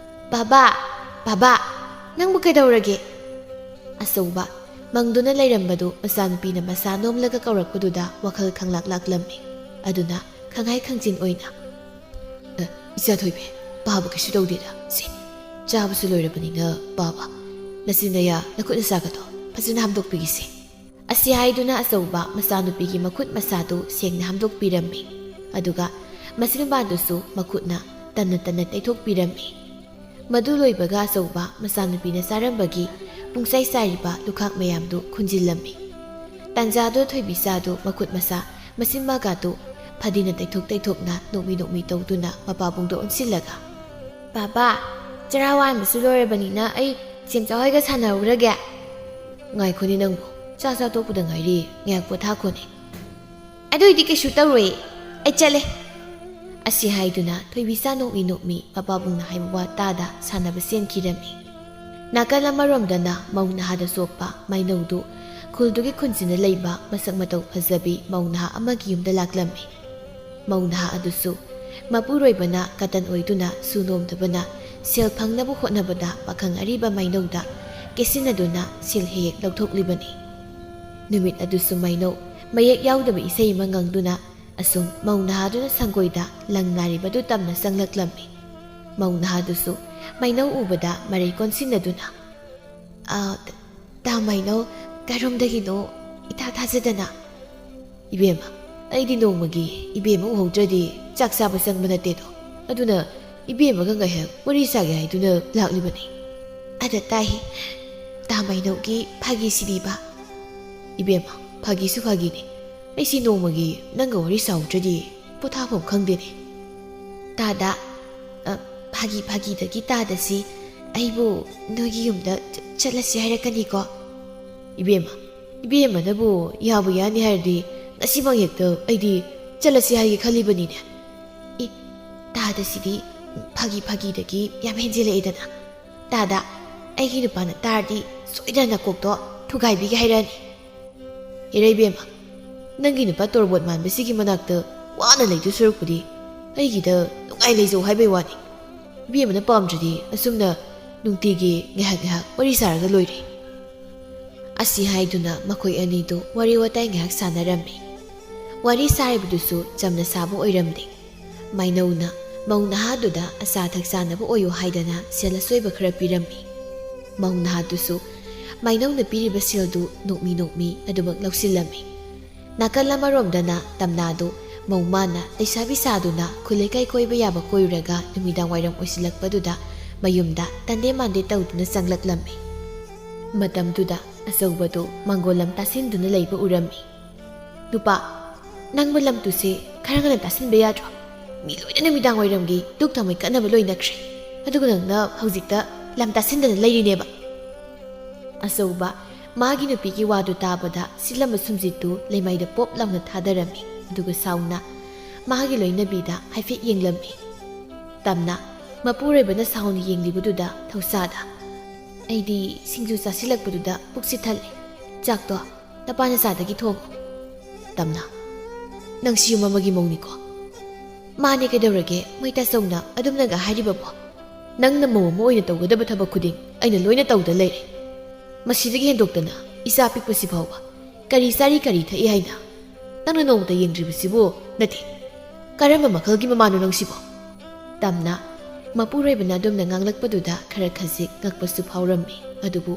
"ꯕꯥꯕꯥ, ꯕꯥꯕꯥ, ꯅꯪꯕꯨ ꯀꯩꯗꯧꯔꯒꯦ?" ꯑꯆꯧꯕ, ꯃꯪꯗꯨꯅ ꯂꯩꯔꯝꯕꯗꯨ ꯃꯆꯥꯅꯨꯄꯤꯅ ꯃꯁꯥ ꯅꯣꯝꯂꯒ ꯀꯧꯔꯛꯄꯗꯨꯗ ꯋꯥꯈꯜ ꯈꯪꯂꯥꯛ ꯂꯥꯛꯂꯝꯃꯤ꯫ ꯑꯗꯨꯅ ꯈꯪꯍꯥꯏ ꯈꯪꯖꯤꯟ ꯑꯣꯏꯅ, "ꯑ, ꯏꯆꯥ ꯊꯣꯏꯕꯤ, ꯄꯥꯕ ꯀꯩꯁꯨ ꯇꯧꯗꯦꯗ꯫ ꯁꯦ, ꯆꯥꯕꯁꯨ ꯂꯣꯏꯔꯕꯅꯤꯅ ꯄꯥꯕ, ꯅꯆꯤꯟ ꯅꯌꯥ ꯅꯈꯨꯠ ꯅꯁꯥꯒꯗꯣ ꯐꯖꯅ ꯍꯥꯝꯗꯣꯛꯄꯤꯒꯤꯁꯦ꯫" ꯑꯁꯤ ꯍꯥꯏꯗꯨꯅ ꯑꯆꯧꯕ ꯃꯆꯥꯅꯨꯄꯤꯒꯤ ꯃꯈꯨꯠ ꯃꯁꯥꯗꯨ ꯁꯦꯡꯅ ꯍꯥꯝꯗꯣꯛꯄꯤꯔꯝꯃꯤ꯫ ꯑꯗꯨꯒ ꯃꯆꯤꯟꯕꯥꯟꯗꯨꯁꯨ ꯃꯈꯨꯠꯅ ꯇꯟꯅ ꯇꯟꯅ ꯇꯩꯊꯣꯛꯄꯤꯔꯝꯃꯤ꯫ ꯃꯗꯨ ꯂꯣꯏꯕꯒ ꯑꯆꯧꯕ ꯃꯆꯥꯅꯨꯄꯤꯅ ꯆꯥꯔꯝꯕꯒꯤ ꯄꯨꯡꯆꯥꯏ ꯆꯥꯏꯔꯤꯕ ꯂꯨꯈꯥꯛ ꯃꯌꯥꯝꯗꯨ ꯈꯨꯟꯖꯤꯜꯂꯝꯃꯤ꯫ ꯇꯥꯟꯖꯥꯗꯨ ꯊꯣꯏꯕꯤꯆꯥꯗꯨ ꯃꯈꯨꯠ ꯃꯁꯥ ꯃꯆꯤꯟ ꯃꯒꯥꯗꯨ ꯐꯗꯤꯅ ꯇꯩꯊꯣꯛ ꯇꯩꯊꯣꯛꯅ ꯅꯣꯛꯃꯤ ꯅꯣꯛꯃꯤ ꯇꯧꯗꯨꯅ ꯃꯄꯥꯕꯨꯡꯗ ꯑꯣꯟꯁꯤꯜꯂꯒ, "ꯕꯥꯕꯥ, ꯆꯔꯥ ꯋꯥꯟꯕꯁꯨ ꯂꯣꯏꯔꯕꯅꯤꯅ ꯑꯩ ꯁꯦꯝꯆꯥꯎ ꯍꯣꯏꯒ ꯁꯥꯟꯅꯔꯨꯔꯒꯦ꯫" "ꯉꯥꯏꯈꯣꯅꯦ ꯅꯪꯕꯨ, ꯆꯥꯛ ꯆꯥ ꯇꯣꯛꯄꯗ ꯉꯥꯏꯔꯤ, ꯉꯥꯏꯍꯥꯛ ꯄꯣꯊꯥꯈꯣꯅꯦ꯫" "ꯑꯗꯨꯏꯗꯤ ꯀꯩꯁꯨ ꯇꯧꯔꯣꯏ, ꯑꯩ ꯆꯠꯂꯦ꯫" ꯑꯁꯤ ꯍꯥꯏꯗꯨꯅ ꯊꯣꯏꯕꯤꯆꯥ ꯅꯣꯛꯃꯤ ꯅꯣꯛꯃꯤ ꯃꯄꯥꯕꯨꯡꯅ ꯍꯥꯏꯕ ꯋꯥ ꯇꯥꯗ ꯁꯥꯟꯅꯕ ꯆꯦꯟꯈꯤꯔꯝꯃꯤ꯫ ꯅꯥꯀꯜ ꯑꯃꯔꯣꯝꯗꯅ ꯃꯧ ꯅꯍꯥꯗ ꯆꯣꯞꯄ ꯃꯥꯏꯅꯧꯗꯨ ꯈꯨꯜꯗꯨꯒꯤ ꯈꯨꯟꯁꯤꯅ ꯂꯩꯕ ꯃꯁꯛ ꯃꯇꯧ ꯐꯖꯕꯤ ꯃꯧ ꯅꯍꯥ ꯑꯃꯒꯤ ꯌꯨꯝꯗ ꯂꯥꯛꯂꯝꯃꯤ꯫ ꯃꯧ ꯅꯍꯥ ꯑꯗꯨꯁꯨ ꯃꯄꯨꯔꯣꯏꯕꯅ ꯀꯇꯟ ꯑꯣꯏꯗꯨꯅ ꯁꯨ ꯅꯣꯝꯗꯕꯅ ꯁꯦꯜ ꯐꯪꯅꯕ ꯍꯣꯠꯅꯕꯗ ꯄꯥꯈꯪ ꯑꯔꯤꯕ ꯃꯥꯏꯅꯧꯗ ꯀꯦꯁꯤꯟꯅꯗꯨꯅ ꯁꯦꯜ ꯍꯦꯛ ꯍꯦꯛ ꯂꯧꯊꯣꯛꯂꯤꯕꯅꯤ꯫ ꯅꯨꯃꯤꯠ ꯑꯗꯨꯁꯨ ꯃꯥꯏꯅꯧ ꯃꯌꯦꯛ ꯌꯥꯎꯗꯕ ꯏꯁꯩ ꯑꯃ ꯉꯪꯗꯨꯅ ꯑꯁꯨꯝ ꯃꯧ ꯅꯍꯥꯗꯨꯅ ꯁꯪꯒꯣꯏꯗ ꯂꯪ ꯅꯥꯔꯤꯕꯗꯨ ꯇꯝꯅ ꯆꯪꯂꯛꯂꯝꯃꯤ꯫ ꯃꯧ ꯅꯍꯥꯗꯨꯁꯨ ꯃꯥꯏꯅꯧ ꯎꯕꯗ ꯃꯔꯩ ꯀꯣꯟꯁꯤꯟꯅꯗꯨꯅ, "ꯑ, ꯇꯥ ꯃꯥꯏꯅꯧ, ꯀꯔꯣꯝꯗꯒꯤꯅꯣ ꯏꯊꯥ ꯊꯥꯖꯗꯅ?" "ꯏꯕꯦꯝꯃ, ꯑꯩꯗꯤ ꯅꯣꯡꯃꯒꯤ ꯏꯕꯦꯝꯃ ꯎꯍꯧꯗ꯭ꯔꯗꯤ ꯆꯥꯛ ꯆꯥꯕ ꯆꯪꯕ ꯅꯠꯇꯦꯗꯣ꯫ ꯑꯗꯨꯅ ꯏꯕꯦꯝꯃꯒ ꯉꯥꯏꯍꯥꯛ ꯋꯥꯔꯤ ꯁꯥꯒꯦ ꯍꯥꯏꯗꯨꯅ ꯂꯥꯛꯂꯤꯕꯅꯤ꯫" "ꯑꯗ ꯇꯥꯏ, ꯇꯥ ꯃꯥꯏꯅꯧꯒꯤ ꯐꯥꯒꯤꯁꯤꯗꯤꯕ?" "ꯏꯕꯦꯝꯃ, ꯐꯥꯒꯤꯁꯨ ꯐꯥꯒꯤꯅꯤ꯫ ꯑꯩꯁꯤ ꯅꯣꯡꯃꯒꯤ ꯅꯪꯒ ꯋꯥꯔꯤ ꯁꯥꯍꯧꯗ꯭ꯔꯗꯤ ꯄꯣꯊꯥꯐꯝ ꯈꯪꯗꯦꯅꯦ꯫" "ꯇꯥꯗ, ꯑ, ꯐꯥꯒꯤ ꯐꯥꯒꯤꯗꯒꯤ ꯇꯥꯗꯁꯤ, ꯑꯩꯕꯨ ꯅꯣꯏꯒꯤ ꯌꯨꯝꯗ ꯆ-, ꯆꯠꯂꯁꯤ ꯍꯥꯏꯔꯛꯀꯅꯤꯀꯣ?" "ꯏꯕꯦꯝꯃ, ꯏꯕꯦꯝꯃꯅꯕꯨ ꯌꯥꯕꯨ ꯌꯥꯅꯤ ꯍꯥꯏꯔꯗꯤ ꯉꯁꯤꯃꯛ ꯍꯦꯛꯇ ꯑꯩꯗꯤ ꯆꯠꯂꯁꯤ ꯍꯥꯏꯒꯦ ꯈꯜꯂꯤꯕꯅꯤꯅꯦ꯫" "ꯏ, ꯇꯥꯗꯁꯤꯗꯤ ꯐꯥꯒꯤ ꯐꯥꯒꯤꯗꯒꯤ ꯌꯥꯝ ꯍꯦꯟꯖꯤꯜꯂꯛꯑꯦꯗꯅ꯫ ꯇꯥꯗ, ꯑꯩꯒꯤ ꯅꯨꯄꯥꯅ ꯇꯥꯔꯗꯤ ꯁꯣꯏꯗꯅ ꯅꯀꯣꯛꯇꯣ ꯊꯨꯒꯥꯏꯕꯤꯒꯦ ꯍꯥꯏꯔꯛꯑꯅꯤ꯫" "ꯌꯥꯔꯦ ꯏꯕꯦꯝꯃ, ꯅꯪꯒꯤ ꯅꯨꯄꯥ ꯇꯣꯔꯕꯣꯠ ꯃꯥꯟꯕꯁꯤꯒꯤ ꯃꯅꯥꯛꯇ ꯋꯥꯅ ꯂꯩꯗꯣꯏ ꯁꯔꯨꯛꯄꯨꯗꯤ ꯑꯩꯒꯤꯗ ꯅꯨꯡꯉꯥꯏ ꯂꯩꯖꯧ ꯍꯥꯏꯕꯩ ꯋꯥꯅꯤ꯫ ꯏꯕꯦꯝꯃꯅ ꯄꯥꯝꯗ꯭ꯔꯗꯤ ꯑꯁꯨꯝꯅ ꯅꯨꯡꯇꯤꯒꯤ ꯉꯥꯏꯍꯥꯛ ꯉꯥꯏꯍꯥꯛ ꯋꯥꯔꯤ ꯁꯥꯔꯒ ꯂꯣꯏꯔꯦ꯫" ꯑꯁꯤ ꯍꯥꯏꯗꯨꯅ ꯃꯈꯣꯏ ꯑꯅꯤꯗꯨ ꯋꯥꯔꯤ ꯋꯥꯇꯥꯏ ꯉꯥꯏꯍꯥꯛ ꯁꯥꯟꯅꯔꯝꯃꯤ꯫ ꯋꯥꯔꯤ ꯁꯥꯔꯤꯕꯗꯨꯁꯨ ꯆꯝꯅ ꯁꯥꯕ ꯑꯣꯏꯔꯝꯗꯦ꯫ ꯃꯥꯏꯅꯧꯅ ꯃꯧ ꯅꯍꯥꯗꯨꯗ ꯑꯆꯥ ꯑꯊꯛ ꯆꯥꯅꯕ ꯑꯣꯏꯌꯨ ꯍꯥꯏꯗꯅ ꯁꯦꯜ ꯑꯁꯣꯏꯕ ꯈꯔ ꯄꯤꯔꯝꯃꯤ꯫ ꯃꯧ ꯅꯍꯥꯗꯨꯁꯨ ꯃꯥꯏꯅꯧꯅ ꯄꯤꯔꯤꯕ ꯁꯦꯜꯗꯨ ꯅꯣꯛꯃꯤ ꯅꯣꯛꯃꯤ ꯑꯗꯨꯃꯛ ꯂꯧꯁꯤꯜꯂꯝꯃꯤ꯫ ꯅꯥꯀꯜ ꯑꯃꯔꯣꯝꯗꯅ ꯇꯝꯅꯥꯗꯨ ꯃꯧ ꯃꯥꯅ ꯂꯩꯁꯥꯕꯤ ꯁꯥꯗꯨꯅ ꯈꯨꯜ ꯂꯩꯀꯥꯏ ꯀꯣꯏꯕ ꯌꯥꯕ ꯀꯣꯏꯔꯨꯔꯒ ꯅꯨꯃꯤꯗꯥꯡ ꯋꯥꯏꯔꯝ ꯑꯣꯏꯁꯤꯜꯂꯛꯄꯗꯨꯗ ꯃꯌꯨꯝꯗ ꯇꯟꯗꯦ ꯃꯥꯟꯗꯦ ꯇꯧꯗꯨꯅ ꯆꯪꯂꯛꯂꯝꯃꯤ꯫ ꯃꯇꯝꯗꯨꯗ ꯑꯆꯧꯕꯗꯨ ꯃꯥꯡꯒꯣꯜ ꯂꯝ ꯇꯥꯁꯤꯟꯗꯨꯅ ꯂꯩꯕ ꯎꯔꯝꯃꯤ꯫ "ꯅꯨꯄꯥ, "ꯅꯪꯕꯨ ꯂꯝ ꯇꯨꯁꯦ ꯈꯔ ꯉꯟꯅ ꯇꯥꯁꯤꯟꯕ ꯌꯥꯗ꯭ꯔꯣ? ꯃꯤ ꯂꯣꯏꯅ ꯅꯨꯃꯤꯗꯥꯡ ꯋꯥꯏꯔꯝꯒꯤ ꯙꯨꯛ ꯊꯥꯎꯃꯩ ꯀꯠꯅꯕ ꯂꯣꯏꯅꯈ꯭ꯔꯦ, ꯑꯗꯨꯒ ꯅꯪꯅ ꯍꯧꯖꯤꯛꯇ ꯂꯝ ꯇꯥꯁꯤꯟꯗꯅ ꯂꯩꯔꯤꯅꯦꯕ?" ꯑꯆꯧꯕ ꯃꯥꯒꯤ ꯅꯨꯄꯤꯒꯤ ꯋꯥꯗꯨ ꯇꯥꯕꯗ ꯁꯤꯜꯂꯝꯕ ꯁꯨꯝꯖꯤꯠꯇꯨ ꯂꯩꯃꯥꯏꯗ ꯄꯣꯞ ꯂꯥꯎꯅ ꯊꯥꯗꯔꯝꯃꯤ, ꯑꯗꯨꯒ ꯁꯥꯎꯅ ꯃꯥꯒꯤ ꯂꯣꯏꯅꯕꯤꯗ ꯍꯥꯏꯐꯦꯠ ꯌꯦꯡꯂꯝꯃꯤ꯫ ꯇꯝꯅ ꯃꯄꯨꯔꯣꯏꯕꯅ ꯁꯥꯎꯅ ꯌꯦꯡꯂꯤꯕꯗꯨꯗ ꯊꯧꯁꯥꯗ, "ꯑꯩꯗꯤ ꯁꯤꯡꯖꯨ ꯆꯥꯁꯤꯜꯂꯛꯄꯗꯨꯗ ꯄꯨꯛꯁꯤ ꯊꯜꯂꯦ꯫ ꯆꯥꯛꯇꯣ ꯅꯄꯥ ꯅꯆꯥꯗꯒꯤ ꯊꯣꯡꯉꯣ꯫" ꯇꯝꯅ, "ꯅꯪꯁꯤ ꯌꯨꯝ ꯑꯃꯒꯤ ꯃꯧꯅꯤꯀꯣ?" "ꯃꯥꯅꯦ, ꯀꯩꯗꯧꯔꯒꯦ? ꯃꯣꯏ ꯇꯥꯆꯧꯅ ꯑꯗꯨꯝꯅꯒ ꯍꯥꯏꯔꯤꯕꯕꯣ? ꯅꯪꯅ ꯃꯧ ꯑꯃ ꯑꯣꯏꯅ ꯇꯧꯒꯗꯕ ꯊꯕꯛ ꯈꯨꯗꯤꯡ ꯑꯩꯅ ꯂꯣꯏꯅ ꯇꯧꯗ ꯂꯩꯔꯦ꯫ ꯃꯁꯤꯗꯒꯤ ꯍꯦꯟꯗꯣꯛꯇꯅ ꯏꯆꯥ ꯄꯤꯛꯄꯁꯤ ꯐꯥꯎꯕ ꯀꯔꯤ ꯆꯥꯔꯤ ꯀꯔꯤ ꯊꯛꯏ ꯍꯥꯏꯅ ꯅꯪꯅ ꯅꯣꯡꯃꯇ ꯌꯦꯡꯗ꯭ꯔꯤꯕꯁꯤꯕꯨ ꯅꯠꯇꯦ꯫ ꯀꯔꯝꯕ ꯃꯈꯜꯒꯤ ꯃꯃꯥꯅꯣ ꯅꯪꯁꯤꯕꯣ?" ꯇꯝꯅ ꯃꯄꯨꯔꯣꯏꯕꯅ ꯑꯗꯨꯝꯅ ꯉꯥꯡꯂꯛꯄꯗꯨꯗ ꯈꯔ ꯈꯖꯤꯛ ꯉꯛꯄꯁꯨ ꯐꯥꯎꯔꯝꯃꯤ꯫ ꯑꯗꯨꯕꯨ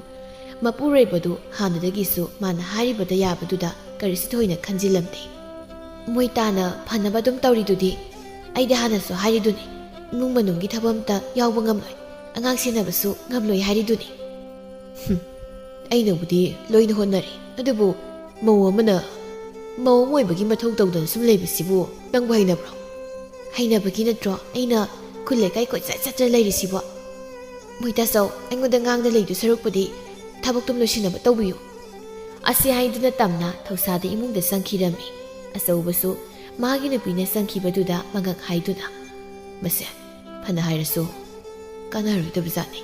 ꯃꯄꯨꯔꯣꯏꯕꯗꯨ ꯍꯥꯟꯅꯗꯒꯤꯁꯨ ꯃꯥꯅ ꯍꯥꯏꯔꯤꯕꯗ ꯌꯥꯕꯗꯨꯗ ꯀꯔꯤꯁꯨ ꯊꯣꯏꯅ ꯈꯟꯖꯤꯜꯂꯝꯗꯦ꯫ "ꯃꯣꯏ ꯇꯥꯅ ꯐꯅꯕ ꯑꯗꯨꯝ ꯇꯧꯔꯤꯗꯨꯗꯤ꯫ ꯑꯩꯗꯤ ꯍꯥꯟꯅꯁꯨ ꯍꯥꯏꯔꯤꯗꯨꯅꯤ, ꯏꯃꯨꯡ ꯃꯅꯨꯡꯒꯤ ꯊꯕꯛ ꯑꯝꯇ ꯌꯥꯎꯕ ꯉꯝꯂꯣꯏ, ꯑꯉꯥꯡ ꯁꯦꯟꯅꯕꯁꯨ ꯉꯝꯂꯣꯏ ꯍꯥꯏꯔꯤꯗꯨꯅꯤ꯫" "ꯍꯨꯝ, ꯑꯩꯅꯕꯨꯗꯤ ꯂꯣꯏꯅ ꯍꯣꯠꯅꯔꯤ, ꯑꯗꯨꯕꯨ ꯃꯧ ꯑꯃꯅ ꯃꯧ ꯑꯃ ꯑꯣꯏꯕꯒꯤ ꯃꯊꯧ ꯇꯧꯗꯅ ꯁꯨꯝ ꯂꯩꯕꯁꯤꯕꯨ ꯅꯪꯕꯨ ꯍꯩꯅꯕ꯭ꯔꯣ?" "ꯍꯩꯅꯕꯒꯤ ꯅꯠꯇ꯭ꯔꯣ ꯑꯩꯅ ꯈꯨꯜ ꯂꯩꯀꯥꯏ ꯀꯣꯏꯆꯠ ꯆꯠꯇꯅ ꯂꯩꯔꯤꯁꯤꯕꯣ? ꯃꯣꯏ ꯇꯥꯆꯧ, ꯑꯩꯉꯣꯟꯗ ꯉꯥꯡꯗ ꯂꯩꯗꯨ ꯁꯔꯨꯛꯄꯨꯗꯤ ꯊꯕꯛꯇꯨꯝ ꯂꯣꯏꯁꯤꯟꯅꯕ ꯇꯧꯕꯤꯌꯨ꯫" ꯑꯁꯤ ꯍꯥꯏꯗꯨꯅ ꯇꯝꯅ ꯊꯧꯁꯥꯗ ꯏꯃꯨꯡꯗ ꯆꯪꯈꯤꯔꯝꯃꯤ꯫ ꯑꯆꯧꯕꯁꯨ ꯃꯥꯒꯤ ꯅꯨꯄꯤꯅ ꯆꯪꯈꯤꯕꯗꯨꯗ ꯃꯉꯛ ꯍꯥꯏꯗꯨꯅ, "ꯃꯁꯦ ꯐꯅ ꯍꯥꯏꯔꯁꯨ ꯀꯥꯟꯅꯔꯣꯏꯗꯕ ꯖꯥꯠꯅꯤ꯫"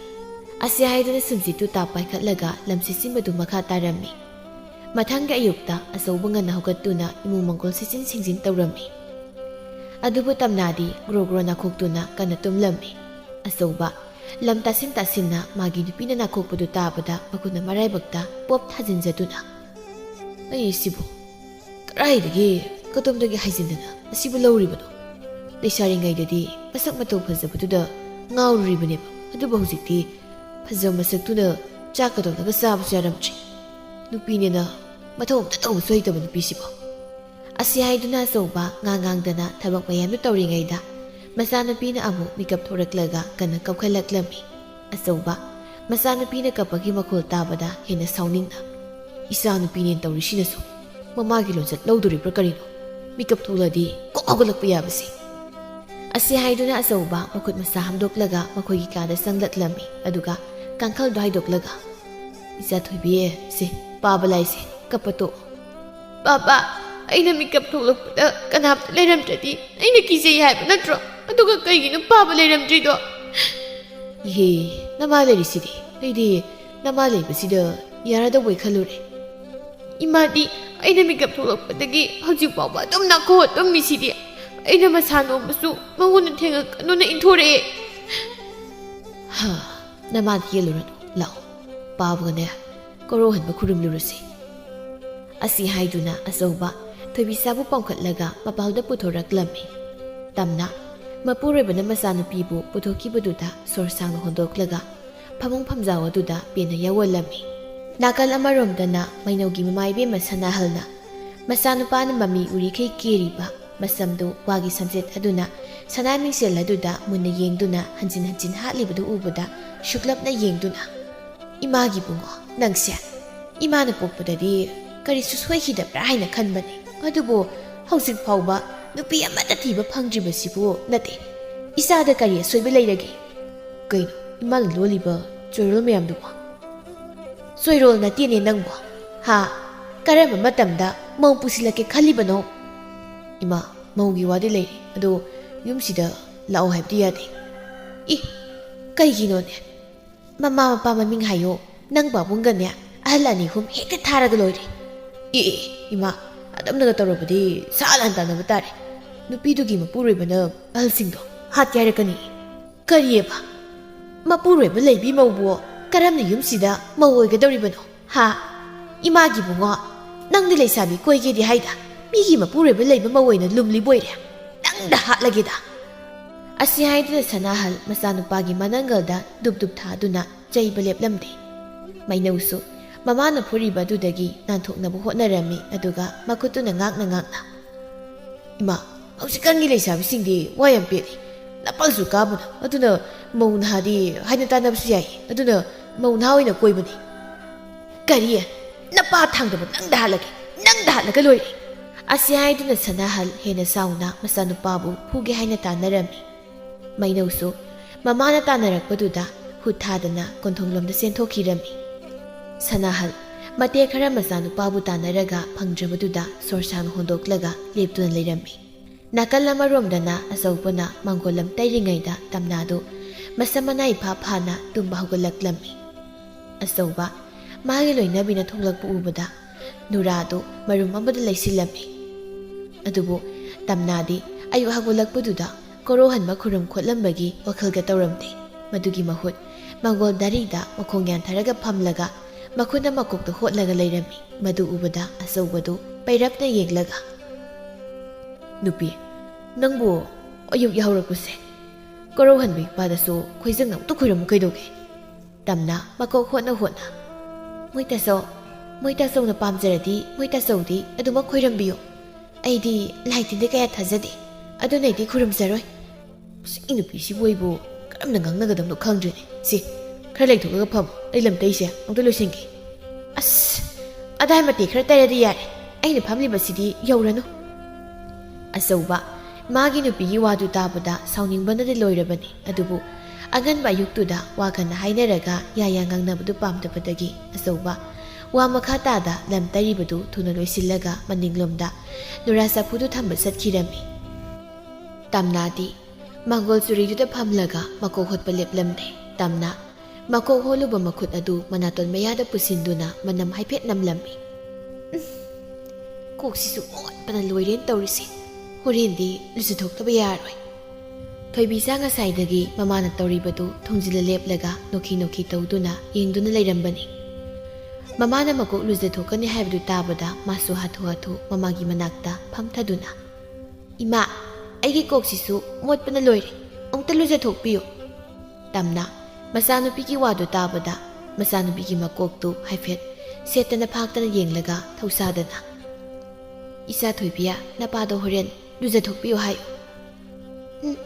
ꯑꯁꯤ ꯍꯥꯏꯗꯨꯅ ꯁꯨꯝꯖꯤꯠꯇꯨ ꯇꯥꯞ ꯄꯥꯏꯈꯠꯂꯒ ꯂꯝ ꯁꯤꯠꯆꯤꯟꯕꯗꯨ ꯃꯈꯥ ꯇꯥꯔꯝꯃꯤ꯫ ꯃꯊꯪꯒꯤ ꯑꯌꯨꯛꯇ ꯑꯆꯧꯕ ꯉꯟꯅ ꯍꯧꯒꯠꯇꯨꯅ ꯏꯃꯨꯡ ꯃꯪꯒꯣꯜ ꯁꯤꯠꯆꯤꯟ ꯁꯤꯡꯖꯤꯟ ꯇꯧꯔꯝꯃꯤ꯫ ꯑꯗꯨꯕꯨ ꯇꯝꯅꯥꯗꯤ ꯒ꯭ꯔꯣ ꯒ꯭ꯔꯣ ꯅꯥꯈꯣꯛꯇꯨꯅ ꯀꯟꯅ ꯇꯨꯝꯂꯝꯃꯤ꯫ ꯑꯆꯧꯕ ꯂꯝ ꯇꯥꯁꯤꯟ ꯇꯥꯁꯤꯟꯅ ꯃꯥꯒꯤ ꯅꯨꯄꯤꯅ ꯅꯥꯈꯣꯛꯄꯗꯨ ꯇꯥꯕꯗ ꯃꯈꯨꯠꯅ ꯃꯔꯥꯏꯕꯛꯇ ꯄꯣꯞ ꯊꯥꯖꯤꯟꯖꯗꯨꯅ, "ꯑꯩ ꯁꯤꯕꯨ ꯀꯗꯥꯏꯗꯒꯤ ꯀꯗꯣꯝꯗꯒꯤ ꯍꯥꯏꯖꯤꯟꯗꯅ ꯑꯁꯤꯕꯨ ꯂꯧꯔꯤꯕꯅꯣ? ꯂꯩꯁꯥꯔꯤꯉꯩꯗꯗꯤ ꯃꯁꯛ ꯃꯇꯧ ꯐꯖꯕꯗꯨꯗ ꯉꯥꯎꯔꯨꯔꯤꯕꯅꯦꯕ, ꯑꯗꯨꯕꯨ ꯍꯧꯖꯤꯛꯇꯤ ꯐꯖꯕ ꯃꯁꯛꯇꯨꯅ ꯆꯥꯛꯀ ꯇꯧꯅꯒ ꯆꯥꯕꯁꯨ ꯌꯥꯔꯝꯗ꯭ꯔꯤ꯫ ꯅꯨꯄꯤꯅꯦꯅ ꯃꯊꯧ ꯑꯝꯇ ꯇꯧꯕꯁꯨ ꯍꯩꯇꯕ ꯅꯨꯄꯤꯁꯤꯕꯣ꯫" ꯑꯁꯤ ꯍꯥꯏꯗꯨꯅ ꯑꯆꯧꯕ ꯉꯥꯡ ꯉꯥꯡꯗꯅ ꯊꯕꯛ ꯃꯌꯥꯝꯗꯨ ꯇꯧꯔꯤꯉꯩꯗ ꯃꯆꯥꯅꯨꯄꯤꯅ ꯑꯃꯨꯛ ꯃꯤꯀꯞ ꯊꯣꯔꯛꯂꯒ ꯀꯟꯅ ꯀꯞꯈꯠꯂꯛꯂꯝꯃꯤ꯫ ꯑꯆꯧꯕ ꯃꯆꯥꯅꯨꯄꯤꯅ ꯀꯞꯄꯒꯤ ꯃꯈꯣꯜ ꯇꯥꯕꯗ ꯍꯦꯟꯅ ꯁꯥꯎꯅꯤꯡꯅ, "ꯏꯆꯥꯅꯨꯄꯤꯅꯦꯅ ꯇꯧꯔꯤꯁꯤꯅꯁꯨ ꯃꯃꯥꯒꯤ ꯂꯣꯟꯆꯠ ꯂꯧꯗꯣꯔꯤꯕ꯭ꯔꯥ ꯀꯔꯤꯅꯣ? ꯃꯤꯀꯞ ꯊꯣꯛꯂꯗꯤ ꯀꯣꯛ ꯍꯧꯒꯠꯂꯛꯄ ꯌꯥꯕꯁꯦ꯫ ꯑꯁꯤ ꯍꯥꯏꯗꯨꯅ ꯑꯆꯧꯕ ꯃꯈꯨꯠ ꯃꯁꯥ ꯍꯥꯝꯗꯣꯛꯂꯒ ꯃꯈꯣꯏꯒꯤ ꯀꯥꯗ ꯆꯪꯂꯛꯂꯝꯃꯤ꯫ ꯑꯗꯨꯒ ꯀꯥꯡꯈꯜꯗꯣ ꯍꯥꯏꯗꯣꯛꯂꯒ, "ꯏꯆꯥ ꯊꯣꯏꯕꯤ, ꯁꯦ, ꯄꯥꯕ ꯂꯥꯏꯁꯦ, ꯀꯞꯄ ꯇꯣꯛꯑꯣ꯫" "ꯄꯥꯄꯥ, ꯑꯩꯅ ꯃꯤꯀꯞ ꯊꯣꯛꯂꯛꯄꯗ ꯀꯅꯥꯝꯇ ꯂꯩꯔꯝꯗ꯭ꯔꯗꯤ ꯑꯩꯅ ꯀꯤꯖꯩ ꯍꯥꯏꯕ ꯅꯠꯇ꯭ꯔꯣ? ꯑꯗꯨꯒ ꯀꯩꯒꯤꯅꯣ ꯄꯥꯕ ꯂꯩꯔꯝꯗ꯭ꯔꯤꯗꯣ?" "ꯏꯍꯦ, ꯅꯃꯥ ꯂꯩꯔꯤꯁꯤꯗꯤ꯫ ꯑꯩꯗꯤ ꯅꯃꯥ ꯂꯩꯕꯁꯤꯗ ꯌꯥꯔꯗꯧꯕꯩ ꯈꯜꯂꯨꯔꯦ꯫ ꯏꯃꯥꯗꯤ ꯑꯩꯅ ꯃꯤꯀꯞ ꯊꯣꯛꯂꯛꯄꯗꯒꯤ ꯍꯧꯖꯤꯛ ꯐꯥꯎꯕ ꯑꯗꯨꯝ ꯅꯥꯈꯣꯛꯑ ꯇꯨꯝꯃꯤꯁꯤꯗꯤ꯫ ꯑꯩꯅ ꯃꯁꯥ ꯅꯣꯝꯕꯁꯨ ꯃꯉꯣꯟꯗ ꯊꯦꯡꯉꯛꯀꯅꯨꯅ ꯏꯟꯊꯣꯔꯛꯑꯦ꯫" "ꯍꯥ, ꯅꯃꯥꯗꯤ ꯌꯦꯜꯂꯨꯔꯅꯨ꯫ ꯂꯥꯛꯑꯣ, ꯄꯥꯕꯒꯅꯦ, ꯀꯣꯔꯧꯍꯟꯕ ꯈꯨꯔꯨꯝꯂꯨꯔꯁꯤ꯫" ꯑꯁꯤ ꯍꯥꯏꯗꯨꯅ ꯑꯆꯧꯕ ꯊꯣꯏꯕꯤꯁꯥꯕꯨ ꯄꯥꯝꯈꯠꯂꯒ ꯃꯄꯥꯜꯗ ꯄꯨꯊꯣꯔꯛꯂꯝꯃꯤ꯫ ꯇꯝꯅ ꯃꯄꯨꯔꯣꯏꯕꯅ ꯃꯆꯥꯅꯨꯄꯤꯕꯨ ꯄꯨꯊꯣꯛꯈꯤꯕꯗꯨꯗ ꯁꯣꯔ ꯁꯥꯡꯅ ꯍꯣꯟꯗꯣꯛꯂꯒ ꯐꯃꯨꯡ ꯐꯝꯖꯥꯎ ꯑꯗꯨꯗ ꯄꯦꯟꯅ ꯌꯥꯎꯍꯜꯂꯝꯃꯤ꯫ ꯅꯥꯀꯜ ꯑꯃꯔꯣꯝꯗꯅ ꯃꯩꯅꯧꯒꯤ ꯃꯃꯥ ꯏꯕꯦꯝꯃ ꯁꯅꯥꯍꯜꯅ ꯃꯆꯥꯅꯨꯄꯥꯅ ꯃꯃꯤ ꯎꯔꯤꯈꯩ ꯀꯦꯔꯤꯕ ꯃꯁꯝꯗꯨ ꯋꯥꯒꯤ ꯁꯝꯖꯦꯠ ꯑꯗꯨꯅ ꯁꯅꯥ ꯃꯤꯡꯁꯦꯜ ꯑꯗꯨꯗ ꯃꯨꯟꯅ ꯌꯦꯡꯗꯨꯅ ꯍꯟꯖꯤꯟ ꯍꯟꯖꯤꯟ ꯍꯥꯠꯂꯤꯕꯗꯨ ꯎꯕꯗ ꯁꯨꯛꯂꯞꯅ ꯌꯦꯡꯗꯨꯅ, "ꯏꯃꯥꯒꯤ ꯏꯕꯨꯡꯉꯣ, ꯅꯪꯁꯦ ꯏꯃꯥꯅ ꯄꯣꯛꯄꯗꯗꯤ ꯀꯔꯤꯁꯨ ꯁꯣꯏꯈꯤꯗꯕ꯭ꯔꯥ ꯍꯥꯏꯅ ꯈꯟꯕꯅꯤ꯫ ꯑꯗꯨꯕꯨ ꯍꯧꯖꯤꯛ ꯐꯥꯎꯕ ꯅꯨꯄꯤ ꯑꯃꯠꯇ ꯊꯤꯕ ꯐꯪꯗ꯭ꯔꯤꯕꯁꯤꯕꯨ ꯅꯠꯇꯦ꯫ ꯏꯆꯥꯗ ꯀꯔꯤ ꯑꯁꯣꯏꯕ ꯂꯩꯔꯒꯦ?" "ꯀꯩꯅꯣ ꯏꯃꯥꯅ ꯂꯣꯜꯂꯤꯕ ꯆꯣꯏꯔꯣꯜ ꯃꯌꯥꯝꯗꯨꯕꯣ?" "ꯆꯣꯏꯔꯣꯜ ꯅꯠꯇꯦꯅꯦ ꯅꯪꯕꯣ꯫ ꯍꯥ? ꯀꯔꯝꯕ ꯃꯇꯝꯗ ꯃꯧ ꯄꯨꯁꯤꯜꯂꯛꯀꯦ ꯈꯜꯂꯤꯕꯅꯣ?" "ꯏꯃꯥ, ꯃꯧꯒꯤ ꯋꯥꯗꯤ ꯂꯩꯔꯦ, ꯑꯗꯣ ꯌꯨꯝꯁꯤꯗ ꯂꯥꯛꯑꯣ ꯍꯥꯏꯕꯗꯤ ꯌꯥꯗꯦ꯫" "ꯏ, ꯀꯩꯒꯤꯅꯣꯅꯦ? ꯃꯃꯥ ꯃꯄꯥ ꯃꯃꯤꯡ ꯍꯥꯏꯌꯣ꯫ ꯅꯪ ꯄꯥꯕꯨꯡꯒꯅꯦ ꯑꯍꯜ ꯑꯅꯤ ꯑꯍꯨꯝ ꯍꯦꯛꯇ ꯊꯥꯔꯒ ꯂꯣꯏꯔꯦ꯫" "ꯑꯦ, ꯑꯦ, ꯏꯃꯥ, ꯑꯗꯨꯝꯅꯒ ꯇꯧꯔꯕꯗꯤ ꯁꯥ ꯂꯥꯟ ꯇꯥꯟꯅꯕ ꯇꯥꯔꯦ꯫ ꯅꯨꯄꯤꯗꯨꯒꯤ ꯃꯄꯨꯔꯣꯏꯕꯅ ꯑꯍꯜꯁꯤꯡꯗꯣ ꯍꯥꯠꯀꯦ ꯍꯥꯏꯔꯛꯀꯅꯤ꯫" "ꯀꯔꯤꯑꯕ? ꯃꯄꯨꯔꯣꯏꯕ ꯂꯩꯕꯤ ꯃꯧꯕꯨ ꯀꯔꯝꯅ ꯌꯨꯝꯁꯤꯗ ꯃꯧ ꯑꯣꯏꯒꯗꯧꯔꯤꯕꯅꯣ? ꯍꯥ? ꯏꯃꯥꯒꯤ ꯏꯕꯨꯡꯉꯣ, ꯅꯪꯗꯤ ꯂꯩꯁꯥꯕꯤ ꯀꯣꯏꯒꯦꯗꯤ ꯍꯥꯏꯗ, ꯃꯤꯒꯤ ꯃꯄꯨꯔꯣꯏꯕ ꯂꯩꯕ ꯃꯧ ꯑꯣꯏꯅ ꯂꯨꯝꯂꯤꯕ ꯑꯣꯏꯔꯦ꯫ ꯅꯪꯗ ꯍꯥꯠꯂꯒꯦꯗ!" ꯑꯁꯤ ꯍꯥꯏꯗꯨꯅ ꯁꯅꯥꯍꯜ ꯃꯆꯥꯅꯨꯄꯥꯒꯤ ꯃꯅꯪꯒꯜꯗ ꯗꯨꯞ ꯗꯨꯞ ꯊꯥꯗꯨꯅ ꯆꯩꯕ ꯂꯦꯞꯂꯝꯗꯦ꯫ ꯃꯩꯅꯧꯁꯨ ꯃꯃꯥꯅ ꯐꯨꯔꯤꯕ ꯑꯗꯨꯗꯒꯤ ꯅꯥꯟꯊꯣꯛꯅꯕ ꯍꯣꯠꯅꯔꯝꯃꯤ, ꯑꯗꯨꯒ ꯃꯈꯨꯠꯇꯨꯅ ꯉꯥꯛꯅ ꯉꯥꯛꯅ, "ꯏꯃꯥ, ꯍꯧꯖꯤꯛꯀꯥꯟꯒꯤ ꯂꯩꯁꯥꯕꯤꯁꯤꯡꯗꯤ ꯋꯥ ꯌꯥꯝ ꯄꯦꯠꯂꯤ꯫ ꯅꯄꯥꯜꯁꯨ ꯀꯥꯕꯅ, ꯑꯗꯨꯅ ꯃꯧ ꯅꯍꯥꯗꯤ ꯍꯥꯏꯅ ꯇꯥꯟꯅꯕꯁꯨ ꯌꯥꯏ, ꯑꯗꯨꯅ ꯃꯧ ꯅꯍꯥ ꯑꯣꯏꯅ ꯀꯣꯏꯕꯅꯤ꯫" "ꯀꯔꯤ? ꯅꯄꯥ ꯊꯥꯡꯗꯕ ꯅꯪꯗ ꯍꯥꯠꯂꯒꯦ, ꯅꯪꯗ ꯍꯥꯠꯂꯒ ꯂꯣꯏꯔꯦ꯫ ꯑꯁꯤ ꯍꯥꯏꯗꯨꯅ ꯁꯅꯥꯍꯜ ꯍꯦꯟꯅ ꯁꯥꯎꯅ ꯃꯆꯥꯅꯨꯄꯥꯕꯨ ꯐꯨꯒꯦ ꯍꯥꯏꯅ ꯇꯥꯟꯅꯔꯝꯃꯤ꯫ ꯃꯩꯅꯧꯁꯨ ꯃꯃꯥꯅ ꯇꯥꯟꯅꯔꯛꯄꯗꯨꯗ ꯍꯨꯠ ꯊꯥꯗꯅ ꯀꯣꯟꯊꯣꯡꯂꯣꯝꯗ ꯆꯦꯟꯊꯣꯛꯈꯤꯔꯝꯃꯤ꯫ ꯁꯅꯥꯍꯜ ꯃꯇꯦꯛ ꯈꯔ ꯃꯆꯥꯅꯨꯄꯥꯕꯨ ꯇꯥꯟꯅꯔꯒ ꯐꯪꯗ꯭ꯔꯕꯗꯨꯗ ꯁꯣꯔꯁꯥꯡ ꯍꯣꯟꯗꯣꯛꯂꯒ ꯂꯦꯞꯇꯨꯅ ꯂꯩꯔꯝꯃꯤ꯫ ꯅꯥꯀꯜ ꯑꯃꯔꯣꯝꯗꯅ ꯑꯆꯧꯕꯅ ꯃꯪꯒꯣꯜ ꯂꯝ ꯇꯩꯔꯤꯉꯩꯗ ꯇꯝꯅꯥꯗꯨ ꯃꯁꯝ ꯃꯅꯥ ꯏꯐꯥ ꯐꯥꯅ ꯇꯨꯝꯕ ꯍꯧꯒꯠꯂꯛꯂꯝꯃꯤ꯫ ꯑꯆꯧꯕ ꯃꯥꯒꯤ ꯂꯣꯏꯅꯕꯤꯅ ꯊꯣꯛꯂꯛꯄ ꯎꯕꯗ ꯅꯨꯔꯥꯗꯨ ꯃꯔꯨꯝ ꯑꯃꯗ ꯂꯩꯁꯤꯜꯂꯝꯃꯤ꯫ ꯑꯗꯨꯕꯨ ꯇꯝꯅꯥꯗꯤ ꯑꯌꯨꯛ ꯍꯧꯒꯠꯂꯛꯄꯗꯨꯗ ꯀꯣꯔꯧꯍꯟꯕ ꯈꯨꯔꯨꯝ ꯈꯣꯠꯂꯝꯕꯒꯤ ꯋꯥꯈꯜꯒ ꯇꯧꯔꯝꯗꯦ꯫ ꯃꯗꯨꯒꯤ ꯃꯍꯨꯠ ꯃꯪꯒꯣꯜ ꯗꯥꯔꯤꯗ ꯃꯈꯣꯡ ꯌꯥꯟꯊꯔꯒ ꯐꯝꯂꯒ ꯃꯈꯨꯠꯅ ꯃꯀꯣꯛꯇ ꯍꯣꯠꯂꯒ ꯂꯩꯔꯝꯃꯤ꯫ ꯃꯗꯨ ꯎꯕꯗ ꯑꯆꯧꯕꯗꯨ ꯄꯩꯔꯞꯅ ꯌꯦꯡꯂꯒ, "ꯅꯨꯄꯤ, ꯅꯪꯕꯨ ꯑꯌꯨꯛ ꯌꯥꯍꯧꯔꯛꯄꯁꯦ ꯀꯣꯔꯧꯍꯟꯕ ꯏꯄꯥꯗꯁꯨ ꯈꯣꯏꯖꯪꯅ ꯑꯃꯨꯛꯇ ꯈꯣꯏꯔꯝꯃꯨ ꯀꯩꯗꯧꯒꯦ?" ꯇꯝꯅ ꯃꯀꯣꯛ ꯍꯣꯠꯅ ꯍꯣꯠꯅ, "ꯃꯣꯏ ꯇꯥꯆꯧ, ꯃꯣꯏ ꯇꯥꯆꯧꯅ ꯄꯥꯝꯖꯔꯗꯤ ꯃꯣꯏ ꯇꯥꯆꯧꯗꯤ ꯑꯗꯨꯃꯛ ꯈꯣꯏꯔꯝꯕꯤꯌꯨ꯫ ꯑꯩꯗꯤ ꯂꯥꯏ ꯇꯤꯟꯗ ꯀꯌꯥ ꯊꯥꯖꯗꯦ, ꯑꯗꯨꯅ ꯑꯩꯗꯤ ꯈꯨꯔꯨꯝꯖꯔꯣꯏ꯫" ꯑꯁ, ꯏ ꯅꯨꯄꯤꯁꯤꯕꯨ ꯑꯩꯕꯨ ꯀꯔꯝꯅ ꯉꯥꯡꯅꯒꯗꯕꯅꯣ ꯈꯪꯗ꯭ꯔꯦꯅꯦ꯫ ꯁꯤ, ꯈꯔ ꯂꯩꯊꯣꯛꯂꯒ ꯐꯝꯃꯣ, ꯑꯩ ꯂꯝꯇꯩꯁꯦ ꯑꯃꯨꯛꯇ ꯂꯣꯏꯁꯤꯟꯒꯦ꯫ ꯑꯁ, ꯑꯗꯥꯏ ꯃꯇꯦꯛ ꯈꯔ ꯇꯩꯔꯗꯤ ꯌꯥꯔꯦ, ꯑꯩꯅ ꯐꯝꯂꯤꯕꯁꯤꯗꯤ ꯌꯧꯔꯅꯨ꯫ ꯑꯆꯧꯕ ꯃꯥꯒꯤ ꯅꯨꯄꯤꯒꯤ ꯋꯥꯗꯨ ꯇꯥꯕꯗ ꯁꯥꯎꯅꯤꯡꯕꯅꯗꯤ ꯂꯣꯏꯔꯕꯅꯤ꯫ ꯑꯗꯨꯕꯨ ꯑꯉꯟꯕ ꯑꯌꯨꯛꯇꯨꯗ ꯋꯥ ꯀꯟꯅ ꯍꯥꯏꯅꯔꯒ ꯌꯥꯌꯥ ꯉꯥꯡꯅꯕꯗꯨ ꯄꯥꯝꯗꯕꯗꯒꯤ ꯑꯆꯧꯕ ꯋꯥ ꯃꯈꯥ ꯇꯥꯗ ꯂꯝ ꯇꯩꯔꯤꯕꯗꯨ ꯊꯨꯅ ꯂꯣꯏꯁꯤꯜꯂꯒ ꯃꯅꯤꯡꯂꯣꯝꯗ ꯅꯨꯔꯥ ꯆꯐꯨꯗꯨ ꯊꯝꯕ ꯆꯠꯈꯤꯔꯝꯃꯤ꯫ ꯇꯝꯅꯥꯗꯤ ꯃꯪꯒꯣꯜ ꯆꯨꯔꯤꯗꯨꯗ ꯐꯝꯂꯒ ꯃꯀꯣꯛ ꯍꯣꯠꯄ ꯂꯦꯞꯂꯝꯗꯦ꯫ ꯇꯝꯅ ꯃꯀꯣꯛ ꯍꯣꯠꯂꯨꯕ ꯃꯈꯨꯠ ꯑꯗꯨ ꯃꯅꯥꯇꯣꯟ ꯃꯌꯥꯗ ꯄꯨꯁꯤꯟꯗꯨꯅ ꯃꯅꯝ ꯍꯥꯏꯐꯦꯠ ꯅꯝꯂꯝꯃꯤ꯫ "ꯎꯝ, ꯀꯣꯛꯁꯤꯁꯨ ꯃꯣꯠꯄꯅ ꯂꯣꯏꯔꯦꯅ ꯇꯧꯔꯤꯁꯦ꯫ ꯍꯣꯔꯦꯟꯗꯤ ꯂꯨꯖꯊꯣꯛꯇꯕ ꯌꯥꯔꯣꯏ꯫" ꯊꯣꯏꯕꯤꯆꯥ ꯉꯁꯥꯏꯗꯒꯤ ꯃꯃꯥꯅ ꯇꯧꯔꯤꯕꯗꯨ ꯊꯣꯡꯖꯤꯜꯂ ꯂꯦꯞꯂꯒ ꯅꯣꯛꯈꯤ ꯅꯣꯛꯈꯤ ꯇꯧꯗꯨꯅ ꯌꯦꯡꯗꯨꯅ ꯂꯩꯔꯝꯕꯅꯤ꯫ ꯃꯃꯥꯅ ꯃꯀꯣꯛ ꯂꯨꯖꯊꯣꯛꯀꯅꯤ ꯍꯥꯏꯕꯗꯨ ꯇꯥꯕꯗ ꯃꯥꯁꯨ ꯍꯥꯊꯨ ꯍꯥꯊꯨ ꯃꯃꯥꯒꯤ ꯃꯅꯥꯛꯇ ꯐꯝꯊꯗꯨꯅ, "ꯏꯃꯥ, ꯑꯩꯒꯤ ꯀꯣꯛꯁꯤꯁꯨ ꯃꯣꯠꯄꯅ ꯂꯣꯏꯔꯦ, ꯑꯃꯨꯛꯇ ꯂꯨꯖꯊꯣꯛꯄꯤꯌꯨ꯫" ꯇꯝꯅ ꯃꯆꯥꯅꯨꯄꯤꯒꯤ ꯋꯥꯗꯨ ꯇꯥꯕꯗ ꯃꯆꯥꯅꯨꯄꯤꯒꯤ ꯃꯀꯣꯛꯇꯨ ꯍꯥꯏꯐꯦꯠ ꯁꯦꯠꯇꯅ ꯐꯥꯛꯇꯅ ꯌꯦꯡꯂꯒ ꯊꯧꯁꯥꯗꯅ, "ꯏꯆꯥ ꯊꯣꯏꯕꯤꯌꯥ, ꯅꯄꯥꯗꯣ ꯍꯣꯔꯦꯟ ꯂꯨꯖꯊꯣꯛꯄꯤꯌꯨ ꯍꯥꯏꯌꯨ꯫" "ꯎꯝ,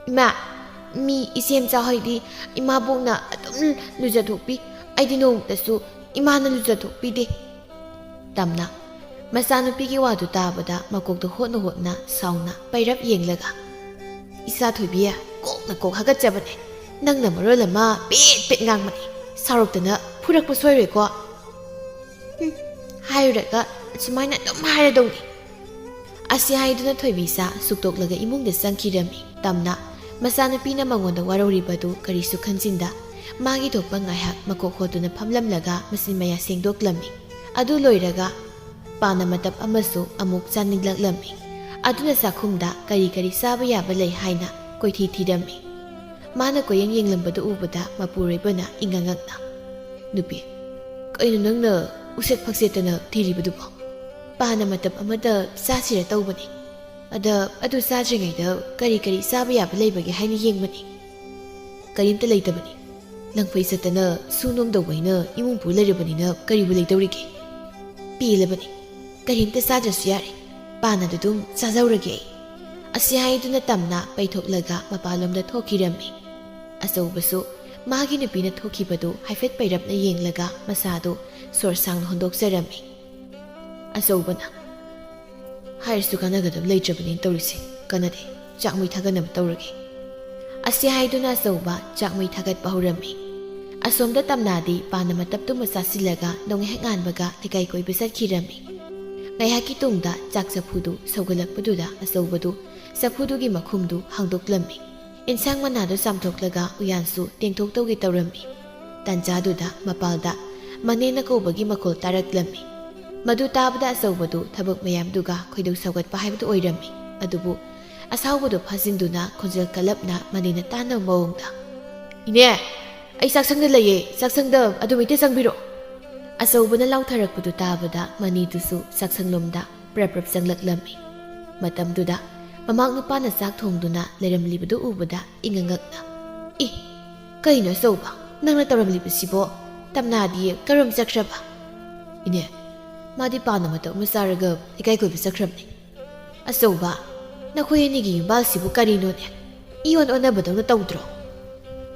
ꯏꯃꯥ, ꯃꯤ ꯏꯆꯦꯝꯆꯥ ꯍꯣꯏꯗꯤ ꯏꯃꯥꯕꯣꯛꯅ ꯑꯗꯨꯝ ꯂꯨꯖꯊꯣꯛꯄꯤ, ꯑꯩꯗꯤ ꯅꯣꯡꯃꯇꯁꯨ ꯏꯃꯥꯅ ꯂꯨꯖꯊꯣꯛꯄꯤꯗꯦ꯫" ꯇꯝꯅ ꯃꯆꯥꯅꯨꯄꯤꯒꯤ ꯋꯥꯗꯨ ꯇꯥꯕꯗ ꯃꯀꯣꯛꯇ ꯍꯣꯠꯅ ꯍꯣꯠꯅ ꯁꯥꯎꯅ ꯄꯩꯔꯞ ꯌꯦꯡꯂꯒ, "ꯏꯆꯥ ꯊꯣꯏꯕꯤ, ꯀꯣꯛꯅ ꯀꯣꯛ ꯍꯥꯒꯠꯆꯕꯅꯦ꯫ ꯅꯪꯅ ꯃꯔꯣꯜ ꯑꯃ ꯄꯦꯠ ꯄꯦꯠ ꯉꯥꯡꯕꯅꯦ꯫ ꯁꯥꯎꯔꯛꯇꯅ ꯐꯨꯔꯛꯄ ꯁꯣꯏꯔꯣꯏꯀꯣ?" "ꯎꯝ, ꯍꯥꯏꯔꯨꯔꯒ ꯑꯁꯨꯃꯥꯏꯅ ꯑꯗꯨꯝ ꯍꯥꯏꯔꯗꯧꯅꯤ꯫" ꯑꯁꯤ ꯍꯥꯏꯗꯨꯅ ꯊꯣꯏꯕꯤꯁꯥ ꯁꯨꯛꯇꯣꯛꯂꯒ ꯏꯃꯨꯡꯗ ꯆꯪꯈꯤꯔꯝꯃꯤ꯫ ꯇꯝꯅ ꯃꯆꯥꯅꯨꯄꯤꯅ ꯃꯉꯣꯟꯗ ꯋꯥꯔꯧꯔꯤꯕꯗꯨ ꯀꯔꯤꯁꯨ ꯈꯟꯖꯤꯟꯗ, ꯃꯥꯒꯤ ꯊꯣꯛꯄ ꯉꯥꯏꯍꯥꯛ ꯃꯀꯣꯛ ꯍꯣꯠꯇꯨꯅ ꯐꯝꯂꯝꯂꯒ ꯃꯆꯤꯟ ꯃꯌꯥ ꯁꯦꯡꯗꯣꯛꯂꯝꯃꯤ꯫ ꯑꯗꯨ ꯂꯣꯏꯔꯒ ꯄꯥꯟ ꯑꯃꯇꯞ ꯑꯃꯁꯨ ꯑꯃꯨꯛ ꯆꯥꯅꯤꯡꯂꯛꯂꯝꯃꯤ꯫ ꯑꯗꯨꯅ ꯆꯥꯛꯈꯨꯝꯗ ꯀꯔꯤ ꯀꯔꯤ ꯆꯥꯕ ꯌꯥꯕ ꯂꯩ ꯍꯥꯏꯅ ꯀꯣꯏꯊꯤ ꯊꯤꯔꯝꯃꯤ꯫ ꯃꯥꯅ ꯀꯣꯏꯌꯦꯡ ꯌꯦꯡꯂꯝꯕꯗꯨ ꯎꯕꯗ ꯃꯄꯨꯔꯣꯏꯕꯅ ꯏꯉꯛ ꯉꯛꯅ, "ꯅꯨꯄꯤ, ꯀꯩꯅꯣ ꯅꯪꯅ ꯎꯁꯦꯠ ꯐꯛꯆꯦꯠꯇꯅ ꯊꯤꯔꯤꯕꯗꯨꯕꯣ? ꯄꯥꯟ ꯑꯃꯇꯞ ꯑꯃꯇ ꯆꯥꯁꯤꯔ ꯇꯧꯕꯅꯤ꯫ ꯑꯗ ꯑꯗꯨ ꯆꯥꯗ꯭ꯔꯤꯉꯩꯗ ꯀꯔꯤ ꯀꯔꯤ ꯆꯥꯕ ꯌꯥꯕ ꯂꯩꯕꯒꯦ ꯍꯥꯏꯅ ꯌꯦꯡꯕꯅꯤ꯫ ꯀꯔꯤꯝꯇ ꯂꯩꯇꯕꯅꯤ꯫ ꯂꯪꯐꯩ ꯆꯠꯇꯅ ꯁꯨ ꯅꯣꯝꯗꯧꯕ ꯑꯩꯅ ꯏꯃꯨꯡ ꯄꯨ ꯂꯩꯔꯕꯅꯤꯅ ꯀꯔꯤꯕꯨ ꯂꯩꯗꯧꯔꯤꯒꯦ? ꯄꯦꯜꯂꯕꯅꯤ꯫ ꯀꯔꯤꯝꯇ ꯆꯥꯗ꯭ꯔꯁꯨ ꯌꯥꯔꯦ꯫ ꯄꯥꯟ ꯑꯗꯨ ꯑꯗꯨꯝ ꯆꯥꯖꯧꯔꯒꯦ ꯑꯩ꯫" ꯑꯁꯤ ꯍꯥꯏꯗꯨꯅ ꯇꯝꯅ ꯄꯩꯊꯣꯛꯂꯒ ꯃꯄꯥꯟꯂꯣꯝꯗ ꯊꯣꯛꯈꯤꯔꯝꯃꯤ꯫ ꯑꯆꯧꯕꯁꯨ ꯃꯥꯒꯤ ꯅꯨꯄꯤꯅ ꯊꯣꯛꯈꯤꯕꯗꯨ ꯍꯥꯏꯐꯦꯠ ꯄꯩꯔꯞꯅ ꯌꯦꯡꯂꯒ ꯃꯁꯥꯗꯨ ꯁꯣꯔ ꯁꯥꯡꯅ ꯍꯣꯟꯗꯣꯛꯆꯔꯝꯃꯤ꯫ ꯑꯆꯧꯕꯅ, "ꯍꯥꯏꯔꯁꯨ ꯀꯥꯟꯅꯒꯗꯕ ꯂꯩꯇ꯭ꯔꯕꯅꯤꯅ ꯇꯧꯔꯤꯁꯦ꯫ ꯀꯥꯟꯅꯗꯦ꯫ ꯆꯥꯛ ꯃꯩ ꯊꯥꯒꯠꯅꯕ ꯇꯧꯔꯒꯦ꯫" ꯑꯁꯤ ꯍꯥꯏꯗꯨꯅ ꯑꯆꯧꯕ ꯆꯥꯛ ꯃꯩ ꯊꯥꯒꯠꯄ ꯍꯧꯔꯝꯃꯤ꯫ ꯑꯁꯣꯝꯗ ꯇꯝꯅꯥꯗꯤ ꯄꯥꯟ ꯑꯃꯇꯞꯇꯨꯃ ꯆꯥꯁꯤꯜꯂꯒ ꯅꯣꯡꯍꯦꯛ ꯉꯥꯟꯕꯒ ꯂꯩꯀꯥꯏ ꯀꯣꯏꯕ ꯆꯠꯈꯤꯔꯝꯃꯤ꯫ ꯉꯥꯏꯍꯥꯛꯀꯤ ꯇꯨꯡꯗ ꯆꯥꯛ ꯆꯐꯨꯗꯨ ꯁꯧꯒꯠꯂꯛꯄꯗꯨꯗ ꯑꯆꯧꯕꯗꯨ ꯆꯐꯨꯗꯨꯒꯤ ꯃꯈꯨꯝꯗꯨ ꯍꯥꯡꯗꯣꯛꯂꯝꯃꯤ꯫ ꯏꯟꯁꯥꯡ ꯃꯅꯥꯗꯨ ꯆꯥꯝꯊꯣꯛꯂꯒ ꯎꯌꯥꯟꯁꯨ ꯇꯦꯡꯊꯣꯛꯇꯧꯒꯦ ꯇꯧꯔꯝꯃꯤ꯫ ꯇꯥꯟꯖꯥꯗꯨꯗ ꯃꯄꯥꯜꯗ ꯃꯅꯦꯅ ꯀꯧꯕꯒꯤ ꯃꯈꯣꯜ ꯇꯥꯔꯛꯂꯝꯃꯤ꯫ ꯃꯗꯨ ꯇꯥꯕꯗ ꯑꯆꯧꯕꯗꯨ ꯊꯕꯛ ꯃꯌꯥꯝꯗꯨꯒ ꯈꯣꯏꯗꯧ ꯁꯧꯒꯠꯄ ꯍꯥꯏꯕꯗꯨ ꯑꯣꯏꯔꯝꯃꯤ꯫ ꯑꯗꯨꯕꯨ ꯑꯁꯥꯎꯕꯗꯨ ꯐꯥꯖꯤꯟꯗꯨꯅ ꯈꯣꯟꯖꯦꯜ ꯀꯜꯂꯞꯅ ꯃꯅꯦꯅ ꯇꯥꯅꯕ ꯃꯑꯣꯡꯗ, "ꯏꯅꯦ, ꯑꯩ ꯆꯥꯛꯁꯪꯗ ꯂꯩꯌꯦ, ꯆꯥꯛꯁꯪꯗ ꯑꯗꯨꯝ ꯍꯦꯛꯇ ꯆꯪꯕꯤꯔꯣ꯫" ꯑꯆꯧꯕꯅ ꯂꯥꯎꯊꯔꯛꯄꯗꯨ ꯇꯥꯕꯗ ꯃꯅꯤꯗꯨꯁꯨ ꯆꯥꯛꯁꯪꯂꯣꯝꯗ ꯄ꯭ꯔꯞ ꯄ꯭ꯔꯞ ꯆꯪꯂꯛꯂꯝꯃꯤ꯫ ꯃꯇꯝꯗꯨꯗ ꯃꯃꯥꯛ ꯅꯨꯄꯥꯅ ꯆꯥꯛ ꯊꯣꯡꯗꯨꯅ ꯂꯩꯔꯝꯂꯤꯕꯗꯨ ꯎꯕꯗ ꯏꯉꯛ ꯉꯛꯅ, "ꯑꯦ, ꯀꯩꯅꯣ ꯑꯆꯧꯕ, ꯅꯪꯅ ꯇꯧꯔꯝꯂꯤꯕꯁꯤꯕꯣ? ꯇꯝꯅꯥꯗꯤ ꯀꯔꯣꯝ ꯆꯠꯈ꯭ꯔꯕ?" "ꯏꯅꯦ, ꯃꯥꯗꯤ ꯄꯥꯟ ꯑꯃꯇꯞ ꯑꯃ ꯆꯥꯔꯒ ꯂꯩꯀꯥꯏ ꯀꯣꯏꯕ ꯆꯠꯈ꯭ꯔꯕꯅꯦ꯫" "ꯑꯆꯧꯕ, ꯅꯈꯣꯏ ꯑꯅꯤꯒꯤ ꯌꯨꯝꯕꯥꯜꯁꯤꯕꯨ ꯀꯔꯤꯅꯣꯅꯦ? ꯏꯌꯣꯟ ꯑꯣꯟꯅꯕꯗꯧꯅ ꯇꯧꯗ꯭ꯔꯣ?"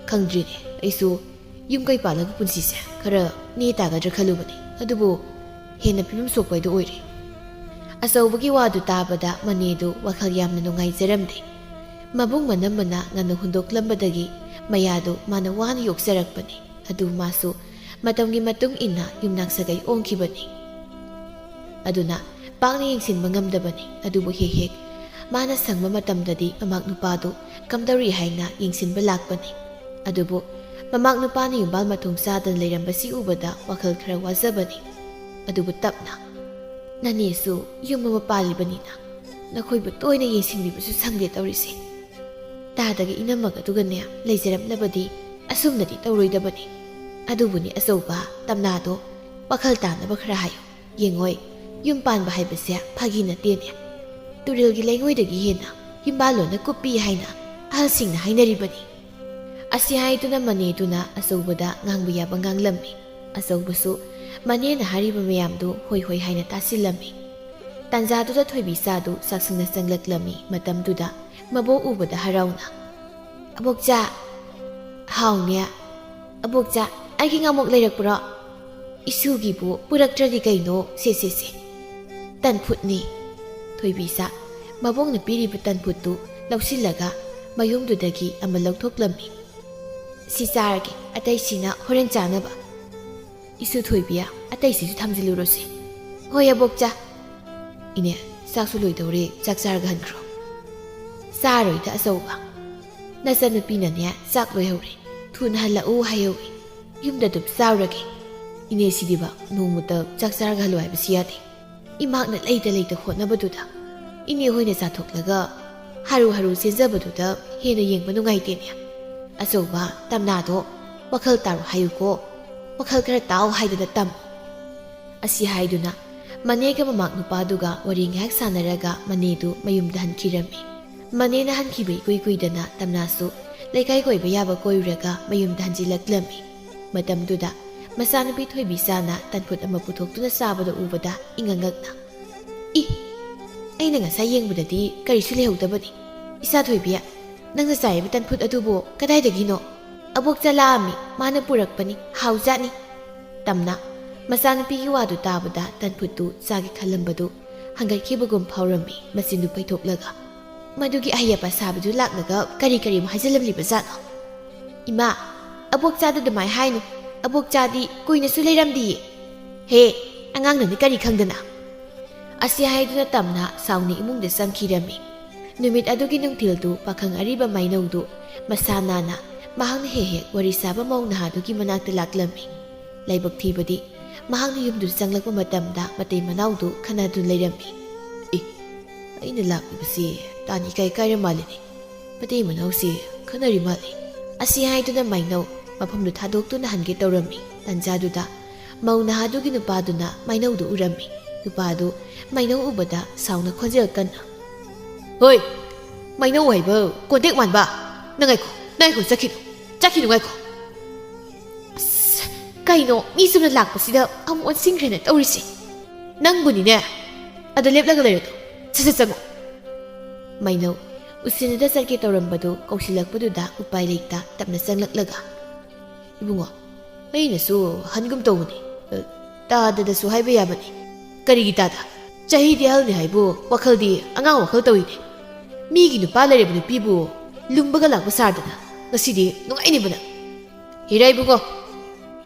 "ꯈꯪꯗ꯭ꯔꯤꯅꯦ, ꯑꯩꯁꯨ ꯌꯨꯝ ꯀꯩ ꯄꯥꯜꯂꯒ ꯄꯨꯟꯁꯤꯁꯦ ꯈꯔ ꯅꯦ ꯇꯥꯒꯗ꯭ꯔꯥ ꯈꯜꯂꯨꯕꯅꯤ, ꯑꯗꯨꯕꯨ ꯍꯦꯟꯅ ꯐꯤꯕꯝ ꯁꯣꯛꯄ ꯍꯥꯏꯗꯨ ꯑꯣꯏꯔꯦ꯫ ꯑꯆꯧꯕꯒꯤ ꯋꯥꯗꯨ ꯇꯥꯕꯗ ꯃꯅꯦꯗꯨ ꯋꯥꯈꯜ ꯌꯥꯝꯅ ꯅꯨꯡꯉꯥꯏꯖꯔꯝꯗꯦ꯫ ꯃꯕꯨꯡ ꯃꯅꯝꯃꯅ ꯉꯟꯅ ꯍꯨꯟꯗꯣꯛꯂꯝꯕꯗꯒꯤ ꯃꯌꯥꯗꯨ ꯃꯥꯅ ꯋꯥꯅ ꯌꯣꯛꯆꯔꯛꯄꯅꯤ꯫ ꯑꯗꯨ ꯃꯥꯁꯨ ꯃꯇꯝꯒꯤ ꯃꯇꯨꯡ ꯏꯟꯅ ꯌꯨꯝꯅꯥꯛ ꯁꯥꯒꯩ ꯑꯣꯟꯈꯤꯕꯅꯤ꯫ ꯑꯗꯨꯅ ꯄꯥꯛꯅ ꯌꯦꯡꯁꯤꯟꯕ ꯉꯝꯗꯕꯅꯤ꯫ ꯑꯗꯨꯕꯨ ꯍꯦꯛ ꯍꯦꯛ ꯃꯥꯅ ꯁꯪꯕ ꯃꯇꯝꯗꯗꯤ ꯃꯃꯥꯛ ꯅꯨꯄꯥꯗꯨ ꯀꯝꯗꯧꯔꯤ ꯍꯥꯏꯅ ꯌꯦꯡꯁꯤꯟꯕ ꯂꯥꯛꯄꯅꯤ꯫ ꯑꯗꯨꯕꯨ ꯃꯃꯥꯛ ꯅꯨꯄꯥꯅ ꯌꯨꯝꯕꯥꯜ ꯃꯊꯣꯡ ꯆꯥꯗꯅ ꯂꯩꯔꯝꯕꯁꯤ ꯎꯕꯗ ꯋꯥꯈꯜ ꯈꯔ ꯋꯥꯖꯕꯅꯤ꯫ ꯑꯗꯨꯕꯨ ꯇꯞꯅ, "ꯅꯅꯦꯁꯨ ꯌꯨꯝ ꯑꯃ ꯄꯥꯜꯂꯤꯕꯅꯤꯅ ꯅꯈꯣꯏꯕꯨ ꯇꯣꯏꯅ ꯌꯦꯡꯁꯤꯟꯕꯤꯕꯁꯨ ꯁꯪꯗꯦ ꯇꯧꯔꯤꯁꯦ꯫ ꯇꯥꯗꯒꯤ ꯏꯅꯝꯃꯒꯗꯨꯒꯅꯦ ꯂꯩꯖꯔꯝꯂꯕꯗꯤ ꯑꯁꯨꯝꯅꯗꯤ ꯇꯧꯔꯣꯏꯗꯕꯅꯤ꯫ ꯑꯗꯨꯕꯨꯅꯤ ꯑꯆꯧꯕ, ꯇꯝꯅꯥꯗꯣ ꯋꯥꯈꯜ ꯇꯥꯅꯕ ꯈꯔ ꯍꯥꯏꯌꯨ꯫ ꯌꯦꯡꯉꯣꯏ, ꯌꯨꯝ ꯄꯥꯟꯕ ꯍꯥꯏꯕꯁꯦ ꯐꯥꯒꯤ ꯅꯠꯇꯦꯅꯦ꯫ ꯇꯨꯔꯦꯜꯒꯤ ꯂꯩꯉꯣꯏꯗꯒꯤ ꯍꯦꯟꯅ ꯌꯨꯝꯕꯥꯜꯂꯣꯟꯅ ꯀꯨꯞꯄꯤ ꯍꯥꯏꯅ ꯑꯍꯜꯁꯤꯡꯅ ꯍꯥꯏꯅꯔꯤꯕꯅꯤ"꯫ ꯑꯁꯤ ꯍꯥꯏꯗꯨꯅ ꯃꯅꯦꯗꯨꯅ ꯑꯆꯧꯕꯗ ꯉꯥꯡꯕ ꯌꯥꯕ ꯉꯥꯡꯂꯝꯃꯤ꯫ ꯑꯆꯧꯕꯁꯨ ꯃꯅꯦꯅ ꯍꯥꯏꯔꯤꯕ ꯃꯌꯥꯝꯗꯨ ꯍꯣꯏ ꯍꯣꯏ ꯍꯥꯏꯅ ꯇꯥꯁꯤꯜꯂꯝꯃꯤ꯫ ꯇꯥꯟꯖꯥꯗꯨꯗ ꯊꯣꯏꯕꯤꯆꯥꯗꯨ ꯆꯥꯛꯁꯪꯗ ꯆꯪꯂꯛꯂꯝꯃꯤ꯫ ꯃꯇꯝꯗꯨꯗ ꯃꯕꯣꯛ ꯎꯕꯗ ꯍꯔꯥꯎꯅ, "ꯑꯕꯣꯛꯆꯥ!" "ꯍꯥꯎꯅꯦ꯫ ꯑꯕꯣꯛꯆꯥ, ꯑꯩꯒꯤ ꯉꯥꯃꯣꯛ ꯂꯩꯔꯛꯄ꯭ꯔꯣ?" "ꯏꯁꯨꯒꯤꯕꯨ ꯄꯨꯔꯛꯇ꯭ꯔꯗꯤ ꯀꯩꯅꯣ? ꯁꯦ, ꯁꯦ, ꯁꯦ, ꯇꯟꯐꯨꯠꯅꯤ"꯫ ꯊꯣꯏꯕꯤꯆꯥ ꯃꯕꯣꯛꯅ ꯄꯤꯔꯤꯕ ꯇꯟꯐꯨꯠꯇꯨ ꯂꯧꯁꯤꯜꯂꯒ ꯃꯌꯨꯝꯗꯨꯗꯒꯤ ꯑꯃ ꯂꯧꯊꯣꯛꯂꯝꯃꯤ꯫ "ꯁꯤ ꯆꯥꯔꯒꯦ, ꯑꯇꯩꯁꯤꯅ ꯍꯣꯔꯦꯟ ꯆꯥꯅꯕ"꯫ "ꯏꯁꯨ ꯊꯣꯏꯕꯤ, ꯑꯇꯩꯁꯤꯁꯨ ꯊꯝꯖꯤꯜꯂꯨꯔꯣꯁꯦ"꯫ "ꯍꯣꯏ, ꯑꯕꯣꯛꯆꯥ"꯫ "ꯏꯅꯦ, ꯆꯥꯛꯁꯨ ꯂꯣꯏꯗꯧꯔꯦ, ꯆꯥꯛ ꯆꯥꯔꯒ ꯍꯟꯈ꯭ꯔꯣ"꯫ "ꯆꯥꯔꯣꯏꯗ ꯑꯆꯧꯕ, ꯅꯆꯟꯅꯨꯄꯤꯅꯅꯦ ꯆꯥꯛ ꯂꯣꯏꯍꯧꯔꯦ, ꯊꯨꯅ ꯍꯜꯂꯛꯎ ꯍꯥꯏꯍꯧꯏ꯫ ꯌꯨꯝꯗ ꯑꯗꯨꯝ ꯆꯥꯔꯨꯔꯒꯦ꯫ ꯏꯅꯦ ꯁꯤꯗꯤꯕ ꯅꯣꯡꯃꯇ ꯆꯥꯛ ꯆꯥꯔꯒ ꯍꯜꯂꯨ ꯍꯥꯏꯕꯁꯤ ꯌꯥꯗꯦ꯫ ꯏꯃꯥꯛꯅ ꯂꯩꯇ ꯂꯩꯇ ꯍꯣꯠꯅꯕꯗꯨꯗ ꯏꯅꯦ ꯍꯣꯏꯅ ꯆꯥꯊꯣꯛꯂꯒ ꯍꯥꯔꯨ ꯍꯥꯔꯨ ꯆꯦꯟꯖꯕꯗꯨꯗ ꯍꯦꯟꯅ ꯌꯦꯡꯕ ꯅꯨꯡꯉꯥꯏꯇꯦꯅꯦ꯫ ꯑꯆꯧꯕ, ꯇꯝꯅꯥꯗꯣ ꯋꯥꯈꯜ ꯇꯥꯔꯣ ꯍꯥꯏꯌꯨꯀꯣ꯫ ꯋꯥꯈꯜ ꯈꯔ ꯇꯥꯎ ꯍꯥꯏꯗꯅ ꯇꯝ"꯫ ꯑꯁꯤ ꯍꯥꯏꯗꯨꯅ ꯃꯅꯦꯒ ꯃꯃꯥꯛ ꯅꯨꯄꯥꯗꯨꯒ ꯋꯥꯔꯤ ꯉꯥꯏꯍꯥꯛ ꯁꯥꯟꯅꯔꯒ ꯃꯅꯦꯗꯨ ꯃꯌꯨꯝꯗ ꯍꯟꯈꯤꯔꯝꯃꯤ꯫ ꯃꯅꯦꯅ ꯍꯟꯈꯤꯕ ꯏꯀꯨꯏ ꯀꯨꯏꯗꯅ ꯇꯝꯅꯥꯁꯨ ꯂꯩꯀꯥꯏ ꯀꯣꯏꯕ ꯌꯥꯕ ꯀꯣꯏꯔꯨꯔꯒ ꯃꯌꯨꯝꯗ ꯍꯟꯖꯤꯜꯂꯛꯂꯝꯃꯤ꯫ ꯃꯇꯝꯗꯨꯗ ꯃꯆꯥꯅꯨꯄꯤ ꯊꯣꯏꯕꯤꯆꯥꯅ ꯇꯟꯐꯨꯠ ꯑꯃ ꯄꯨꯊꯣꯛꯇꯨꯅ ꯆꯥꯕꯗ ꯎꯕꯗ ꯏꯉꯛ ꯉꯛꯅ, "ꯏ! ꯑꯩꯅ ꯉꯁꯥꯏ ꯌꯦꯡꯕꯗꯗꯤ ꯀꯔꯤꯁꯨ ꯂꯩꯍꯧꯗꯕꯅꯤ꯫ ꯏꯆꯥ ꯊꯣꯏꯕꯤ, ꯅꯪꯅ ꯆꯥꯔꯤꯕ ꯇꯟꯐꯨꯠ ꯑꯗꯨꯕꯨ ꯀꯗꯥꯏꯗꯒꯤꯅꯣ?" "ꯑꯕꯣꯛꯆꯥ ꯂꯥꯛꯑꯝꯃꯤ, ꯃꯥꯅ ꯄꯨꯔꯛꯄꯅꯤ, ꯍꯥꯎꯖꯥꯠꯅꯤ"꯫ ꯇꯝꯅ ꯃꯆꯥꯅꯨꯄꯤꯒꯤ ꯋꯥꯗꯨ ꯇꯥꯕꯗ ꯇꯟꯐꯨꯠꯇꯨ ꯆꯥꯒꯦ ꯈꯜꯂꯝꯕꯗꯨ ꯍꯪꯒꯠꯈꯤꯕꯒꯨꯝ ꯐꯥꯎꯔꯝꯃꯤ ꯃꯆꯤꯟꯗꯨ ꯄꯩꯊꯣꯛꯂꯒ꯫ ꯃꯗꯨꯒꯤ ꯑꯍꯩ ꯑꯄꯥ ꯁꯥꯕꯗꯨ ꯂꯥꯛꯂꯒ ꯀꯔꯤ ꯀꯔꯤ ꯑꯃꯨꯛ ꯍꯥꯏꯖꯤꯜꯂꯝꯂꯤꯕꯖꯥꯠꯅꯣ? "ꯏꯃꯥ, ꯑꯕꯣꯛꯆꯥꯗ ꯑꯗꯨꯃꯥꯏ ꯍꯥꯏꯅꯨ꯫ ꯑꯕꯣꯛꯆꯥꯗꯤ ꯀꯨꯏꯅꯁꯨ ꯂꯩꯔꯝꯗꯤꯌꯦ꯫" "ꯍꯦ, ꯑꯉꯥꯡꯅꯅꯤ ꯀꯔꯤ ꯈꯪꯗꯅ?" ꯑꯁꯤ ꯍꯥꯏꯗꯨꯅ ꯇꯝꯅ ꯁꯥꯎꯅ ꯏꯃꯨꯡꯗ ꯆꯪꯈꯤꯔꯝꯃꯤ꯫ ꯅꯨꯃꯤꯠ ꯑꯗꯨꯒꯤ ꯅꯨꯡꯊꯤꯜꯗꯨ ꯄꯥꯈꯪ ꯑꯔꯤꯕ ꯃꯥꯏꯅꯧꯗꯨ ꯃꯁꯥ ꯅꯥꯟꯅ ꯃꯍꯥꯛꯅ ꯍꯦꯛ ꯍꯦꯛ ꯋꯥꯔꯤ ꯁꯥꯕ ꯃꯧ ꯅꯍꯥꯗꯨꯒꯤ ꯃꯅꯥꯛꯇ ꯂꯥꯛꯂꯝꯃꯤ꯫ ꯂꯥꯏꯕꯛ ꯊꯤꯕꯗꯤ ꯃꯍꯥꯛꯅ ꯌꯨꯝꯗꯨꯗ ꯆꯪꯂꯛꯄ ꯃꯇꯝꯗ ꯃꯇꯩ ꯃꯅꯥꯎꯗꯨ ꯈꯟꯅꯗꯨꯅ ꯂꯩꯔꯝꯃꯤ꯫ "ꯑꯦ, ꯑꯩꯅ ꯂꯥꯛꯂꯤꯕꯁꯤ ꯇꯥꯟ ꯏꯀꯥꯏ ꯀꯥꯏꯔ ꯃꯥꯜꯂꯤꯅꯦ꯫ ꯃꯇꯩ ꯃꯅꯥꯎꯁꯤ ꯈꯟꯅꯔꯤ ꯃꯥꯜꯂꯤ꯫" ꯑꯁꯤ ꯍꯥꯏꯗꯨꯅ ꯃꯥꯏꯅꯧ ꯃꯐꯝꯗꯨ ꯊꯥꯗꯣꯛꯇꯨꯅ ꯍꯟꯒꯦ ꯇꯧꯔꯝꯃꯤ꯫ ꯇꯟꯖꯥꯗꯨꯗ ꯃꯧ ꯅꯍꯥꯗꯨꯒꯤ ꯅꯨꯄꯥꯗꯨꯅ ꯃꯥꯏꯅꯧꯗꯨ ꯎꯔꯝꯃꯤ꯫ ꯅꯨꯄꯥꯗꯨ ꯃꯥꯏꯅꯧ ꯎꯕꯗ ꯁꯥꯎꯅ ꯈꯣꯟꯖꯦꯜ ꯀꯟꯅ, "ꯍꯣꯏ, ꯃꯥꯏꯅꯧ ꯍꯥꯏꯕ ꯀꯣꯟꯇꯦꯛ ꯃꯥꯟꯕ! ꯅꯪ ꯉꯥꯏꯈꯣ, ꯅꯪ ꯉꯥꯏꯈꯣ, ꯆꯠꯈꯤꯅꯨ, ꯆꯠꯈꯤꯅꯨ, ꯉꯥꯏꯈꯣ!" "ꯑꯁ, ꯀꯩꯅꯣ, ꯃꯤ ꯆꯨꯝꯅ ꯂꯥꯛꯄꯁꯤꯗ ꯑꯃꯨꯛ ꯑꯣꯟꯁꯤꯟꯈ꯭ꯔꯦꯅ ꯇꯧꯔꯤꯁꯦ? ꯅꯪꯕꯨꯅꯤꯅꯦ, ꯑꯗ ꯂꯦꯞꯂꯒ ꯂꯩꯔꯅꯨ, ꯁꯠ ꯁꯠ ꯆꯪꯉꯣ꯫" ꯃꯥꯏꯅꯧ ꯎꯁꯤꯟꯅꯗ ꯆꯠꯀꯦ ꯇꯧꯔꯝꯕꯗꯨ ꯀꯧꯁꯤꯜꯂꯛꯄꯗꯨꯗ ꯎꯄꯥꯏ ꯂꯩꯇ ꯇꯞꯅ ꯆꯪꯂꯛꯂꯒ, "ꯏꯕꯨꯡꯉꯣ, ꯑꯩꯅꯁꯨ ꯍꯟꯒꯨꯝ ꯇꯧꯕꯅꯤ, ꯑ, ꯇꯥꯗꯗꯁꯨ ꯍꯥꯏꯕ ꯌꯥꯕꯅꯤ꯫ ꯀꯔꯤꯒꯤ ꯇꯥꯗ? ꯆꯍꯤꯗꯤ ꯑꯍꯜꯅꯤ ꯍꯥꯏꯕꯨ ꯋꯥꯈꯜꯗꯤ ꯑꯉꯥꯡ ꯋꯥꯈꯜ ꯇꯧꯏꯅꯦ꯫ ꯃꯤꯒꯤ ꯅꯨꯄꯥ ꯂꯩꯔꯕ ꯅꯨꯄꯤꯕꯨ ꯂꯨꯝꯕꯒ ꯂꯥꯛꯄ ꯁꯥꯔꯗꯅ ꯉꯁꯤꯗꯤ ꯅꯨꯡꯉꯥꯏꯅꯤꯕ ꯅꯪ꯫ ꯍꯤꯔꯥ ꯏꯕꯨꯡꯉꯣ,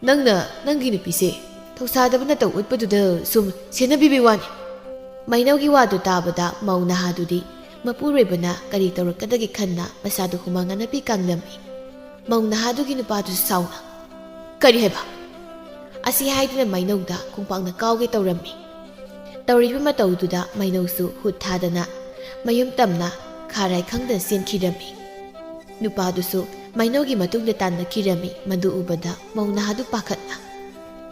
ꯅꯪꯅ ꯅꯪꯒꯤ ꯅꯨꯄꯤꯁꯦ ꯊꯧꯁꯥꯗꯕ ꯅꯇꯧ ꯎꯠꯄꯗꯨꯗ ꯁꯨꯝ ꯁꯦꯟꯅꯕꯤꯕꯩ ꯋꯥꯅꯤ꯫" ꯃꯥꯏꯅꯧꯒꯤ ꯋꯥꯗꯨ ꯇꯥꯕꯗ ꯃꯧ ꯅꯍꯥꯗꯨꯗꯤ ꯃꯄꯨꯔꯣꯏꯕꯅ ꯀꯔꯤ ꯇꯧꯔꯛꯀꯗꯒꯦ ꯈꯟꯅ ꯃꯁꯥꯗꯨ ꯍꯨꯃꯥꯡ ꯑꯅꯞꯄꯤ ꯀꯥꯡꯂꯝꯃꯤ꯫ ꯃꯧ ꯅꯍꯥꯗꯨꯒꯤ ꯅꯨꯄꯥꯗꯨꯁꯨ ꯁꯥꯎꯅ, "ꯀꯔꯤ ꯍꯥꯏꯕ?" ꯑꯁꯤ ꯍꯥꯏꯗꯨꯅ ꯃꯥꯏꯅꯧꯗ ꯈꯣꯡꯄꯥꯛꯅ ꯀꯥꯎꯒꯦ ꯇꯧꯔꯝꯃꯤ꯫ ꯇꯧꯔꯤꯕ ꯃꯇꯧꯗꯨꯗ ꯃꯥꯏꯅꯧꯁꯨ ꯍꯨꯠ ꯊꯥꯗꯅ ꯃꯌꯨꯝ ꯇꯝꯅ ꯈꯥꯔꯥꯏ ꯈꯪꯗꯅ ꯆꯦꯟꯈꯤꯔꯝꯃꯤ꯫ ꯅꯨꯄꯥꯗꯨꯁꯨ ꯃꯥꯏꯅꯧꯒꯤ ꯃꯇꯨꯡꯗ ꯇꯥꯟꯅꯈꯤꯔꯝꯃꯤ꯫ ꯃꯗꯨ ꯎꯕꯗ ꯃꯧ ꯅꯍꯥꯗꯨ ꯄꯥꯈꯠꯅ,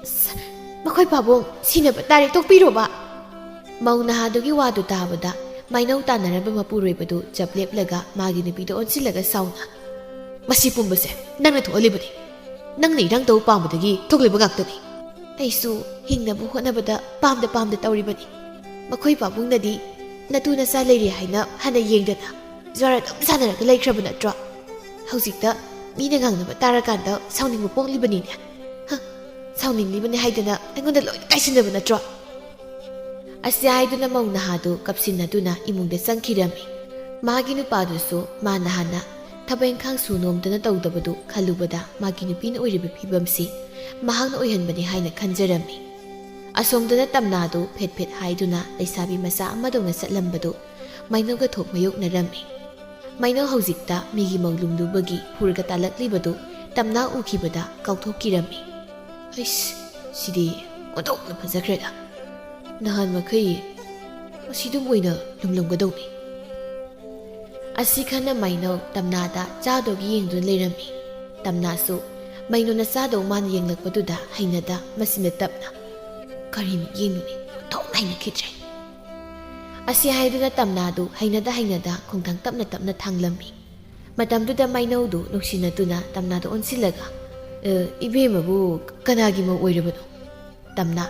"ꯑꯁ, ꯃꯈꯣꯏ ꯄꯥꯕꯨꯡ ꯁꯤꯅꯕ ꯇꯥꯔꯦ, ꯇꯣꯛꯄꯤꯔꯣꯕ!" ꯃꯧ ꯅꯍꯥꯗꯨꯒꯤ ꯋꯥꯗꯨ ꯇꯥꯕꯗ ꯃꯥꯏꯅꯧ ꯇꯥꯟꯅꯔꯝꯕ ꯃꯄꯨꯔꯣꯏꯕꯗꯨ ꯆꯞ ꯂꯦꯞꯂꯒ ꯃꯥꯒꯤ ꯅꯨꯄꯤꯗ ꯑꯣꯟꯁꯤꯜꯂꯒ ꯁꯥꯎꯅ, "ꯃꯁꯤ ꯄꯨꯝꯕꯁꯦ ꯅꯪꯅ ꯊꯣꯛꯍꯜꯂꯤꯕꯅꯤ꯫ ꯅꯪꯅ ꯏꯔꯥꯡ ꯇꯧꯕ ꯄꯥꯝꯕꯗꯒꯤ ꯊꯣꯛꯂꯤꯕ ꯉꯥꯛꯇꯅꯤ꯫ ꯑꯩꯁꯨ ꯍꯤꯡꯅꯕ ꯍꯣꯠꯅꯕꯗ ꯄꯥꯝꯗ ꯄꯥꯝꯗ ꯇꯧꯔꯤꯕꯅꯤ꯫ ꯃꯈꯣꯏ ꯄꯥꯕꯨꯡꯅꯗꯤ ꯅꯇꯨ ꯅꯆꯥ ꯂꯩꯔꯦ ꯍꯥꯏꯅ ꯍꯥꯟꯅ ꯌꯦꯡꯗꯅ ꯖ꯭ꯋꯥꯔ ꯑꯗꯨꯝ ꯁꯥꯟꯅꯔꯒ ꯂꯩꯈ꯭ꯔꯕ ꯅꯠꯇ꯭ꯔꯣ? ꯍꯧꯖꯤꯛꯇ ꯃꯤꯅ ꯉꯥꯡꯅꯕ ꯇꯥꯔꯀꯥꯟꯗ ꯁꯥꯎꯅꯤꯡꯕ ꯄꯣꯛꯂꯤꯕꯅꯤꯅꯦ꯫ ꯍ, ꯁꯥꯎꯅꯤꯡꯂꯤꯕꯅꯤ ꯍꯥꯏꯗꯅ ꯑꯩꯉꯣꯟꯗ ꯂꯣꯏꯅ ꯇꯥꯏꯁꯤꯟꯅꯕ ꯅꯠꯇ꯭ꯔꯣ?" ꯑꯁꯤ ꯍꯥꯏꯗꯨꯅ ꯃꯧ ꯅꯍꯥꯗꯨ ꯀꯞꯁꯤꯟꯅꯗꯨꯅ ꯏꯃꯨꯡꯗ ꯆꯪꯈꯤꯔꯝꯃꯤ꯫ ꯃꯥꯒꯤ ꯅꯨꯄꯥꯗꯨꯁꯨ ꯃꯥ ꯅꯍꯥꯟꯅ ꯊꯕꯛ ꯏꯪꯈꯥꯡ ꯁꯨ ꯅꯣꯝꯗꯅ ꯇꯧꯗꯕꯗꯨ ꯈꯜꯂꯨꯕꯗ ꯃꯥꯒꯤ ꯅꯨꯄꯤꯅ ꯑꯣꯏꯔꯤꯕ ꯐꯤꯕꯝꯁꯤ ꯃꯍꯥꯛꯅ ꯑꯣꯏꯍꯟꯕꯅꯤ ꯍꯥꯏꯅ ꯈꯟꯖꯔꯝꯃꯤ꯫ ꯑꯁꯣꯝꯗꯅ ꯇꯝꯅꯥꯗꯨ ꯐꯦꯠ ꯐꯦꯠ ꯍꯥꯏꯗꯨꯅ ꯂꯩꯁꯥꯕꯤ ꯃꯆꯥ ꯑꯃꯗꯧꯅ ꯆꯠꯂꯝꯕꯗꯨ ꯃꯩꯅꯧꯒ ꯊꯣꯛ ꯃꯥꯌꯣꯛꯅꯔꯝꯃꯤ꯫ ꯃꯩꯅꯧ ꯍꯧꯖꯤꯛꯇ ꯃꯤꯒꯤ ꯃꯧ ꯂꯨꯝꯂꯨꯕꯒꯤ ꯍꯨꯔꯒ ꯇꯥꯜꯂꯛꯂꯤꯕꯗꯨ ꯇꯝꯅꯥ ꯎꯈꯤꯕꯗ ꯀꯥꯎꯊꯣꯛꯈꯤꯔꯝꯃꯤ꯫ "ꯑꯩꯁ, ꯁꯤꯗꯤ ꯑꯣꯟꯊꯣꯛꯅ ꯐꯖꯈ꯭ꯔꯦꯗ꯫ ꯅꯍꯥꯟ ꯃꯈꯩ ꯑꯁꯤꯗꯨꯝ ꯑꯣꯏꯅ ꯂꯨꯝꯂꯝꯒꯗꯧꯅꯤ"꯫ ꯑꯁꯤ ꯈꯟꯅ ꯃꯩꯅꯧ ꯇꯝꯅꯥꯗ ꯆꯥꯗꯧꯒꯤ ꯌꯦꯡꯗꯨꯅ ꯂꯩꯔꯝꯃꯤ꯫ ꯇꯝꯅꯥꯁꯨ ꯃꯩꯅꯧꯅ ꯆꯥꯗꯧ ꯃꯥꯅ ꯌꯦꯡꯂꯛꯄꯗꯨꯗ ꯍꯩꯅꯗ ꯃꯆꯤꯟꯗ ꯇꯞꯅ, "ꯀꯔꯤ ꯃꯤꯠꯌꯦꯡꯅꯣꯅꯦ? ꯑꯣꯟꯊꯣꯛꯅ ꯍꯩꯅꯈꯤꯗ꯭ꯔꯦ"꯫ ꯑꯁꯤ ꯍꯥꯏꯗꯨꯅ ꯇꯝꯅꯥꯗꯨ ꯍꯩꯅꯗ ꯍꯩꯅꯗ ꯈꯣꯡꯊꯥꯡ ꯇꯞꯅ ꯇꯞꯅ ꯊꯥꯡꯂꯝꯃꯤ꯫ ꯃꯇꯝꯗꯨꯗ ꯃꯩꯅꯧꯗꯨ ꯅꯨꯡꯁꯤꯅꯗꯨꯅ ꯇꯝꯅꯥꯗ ꯑꯣꯟꯁꯤꯜꯂꯒ, "ꯑ, ꯏꯕꯦꯝꯃꯕꯨ ꯀꯅꯥꯒꯤ ꯃꯧ ꯑꯣꯏꯔꯕꯅꯣ?" ꯇꯝꯅꯥ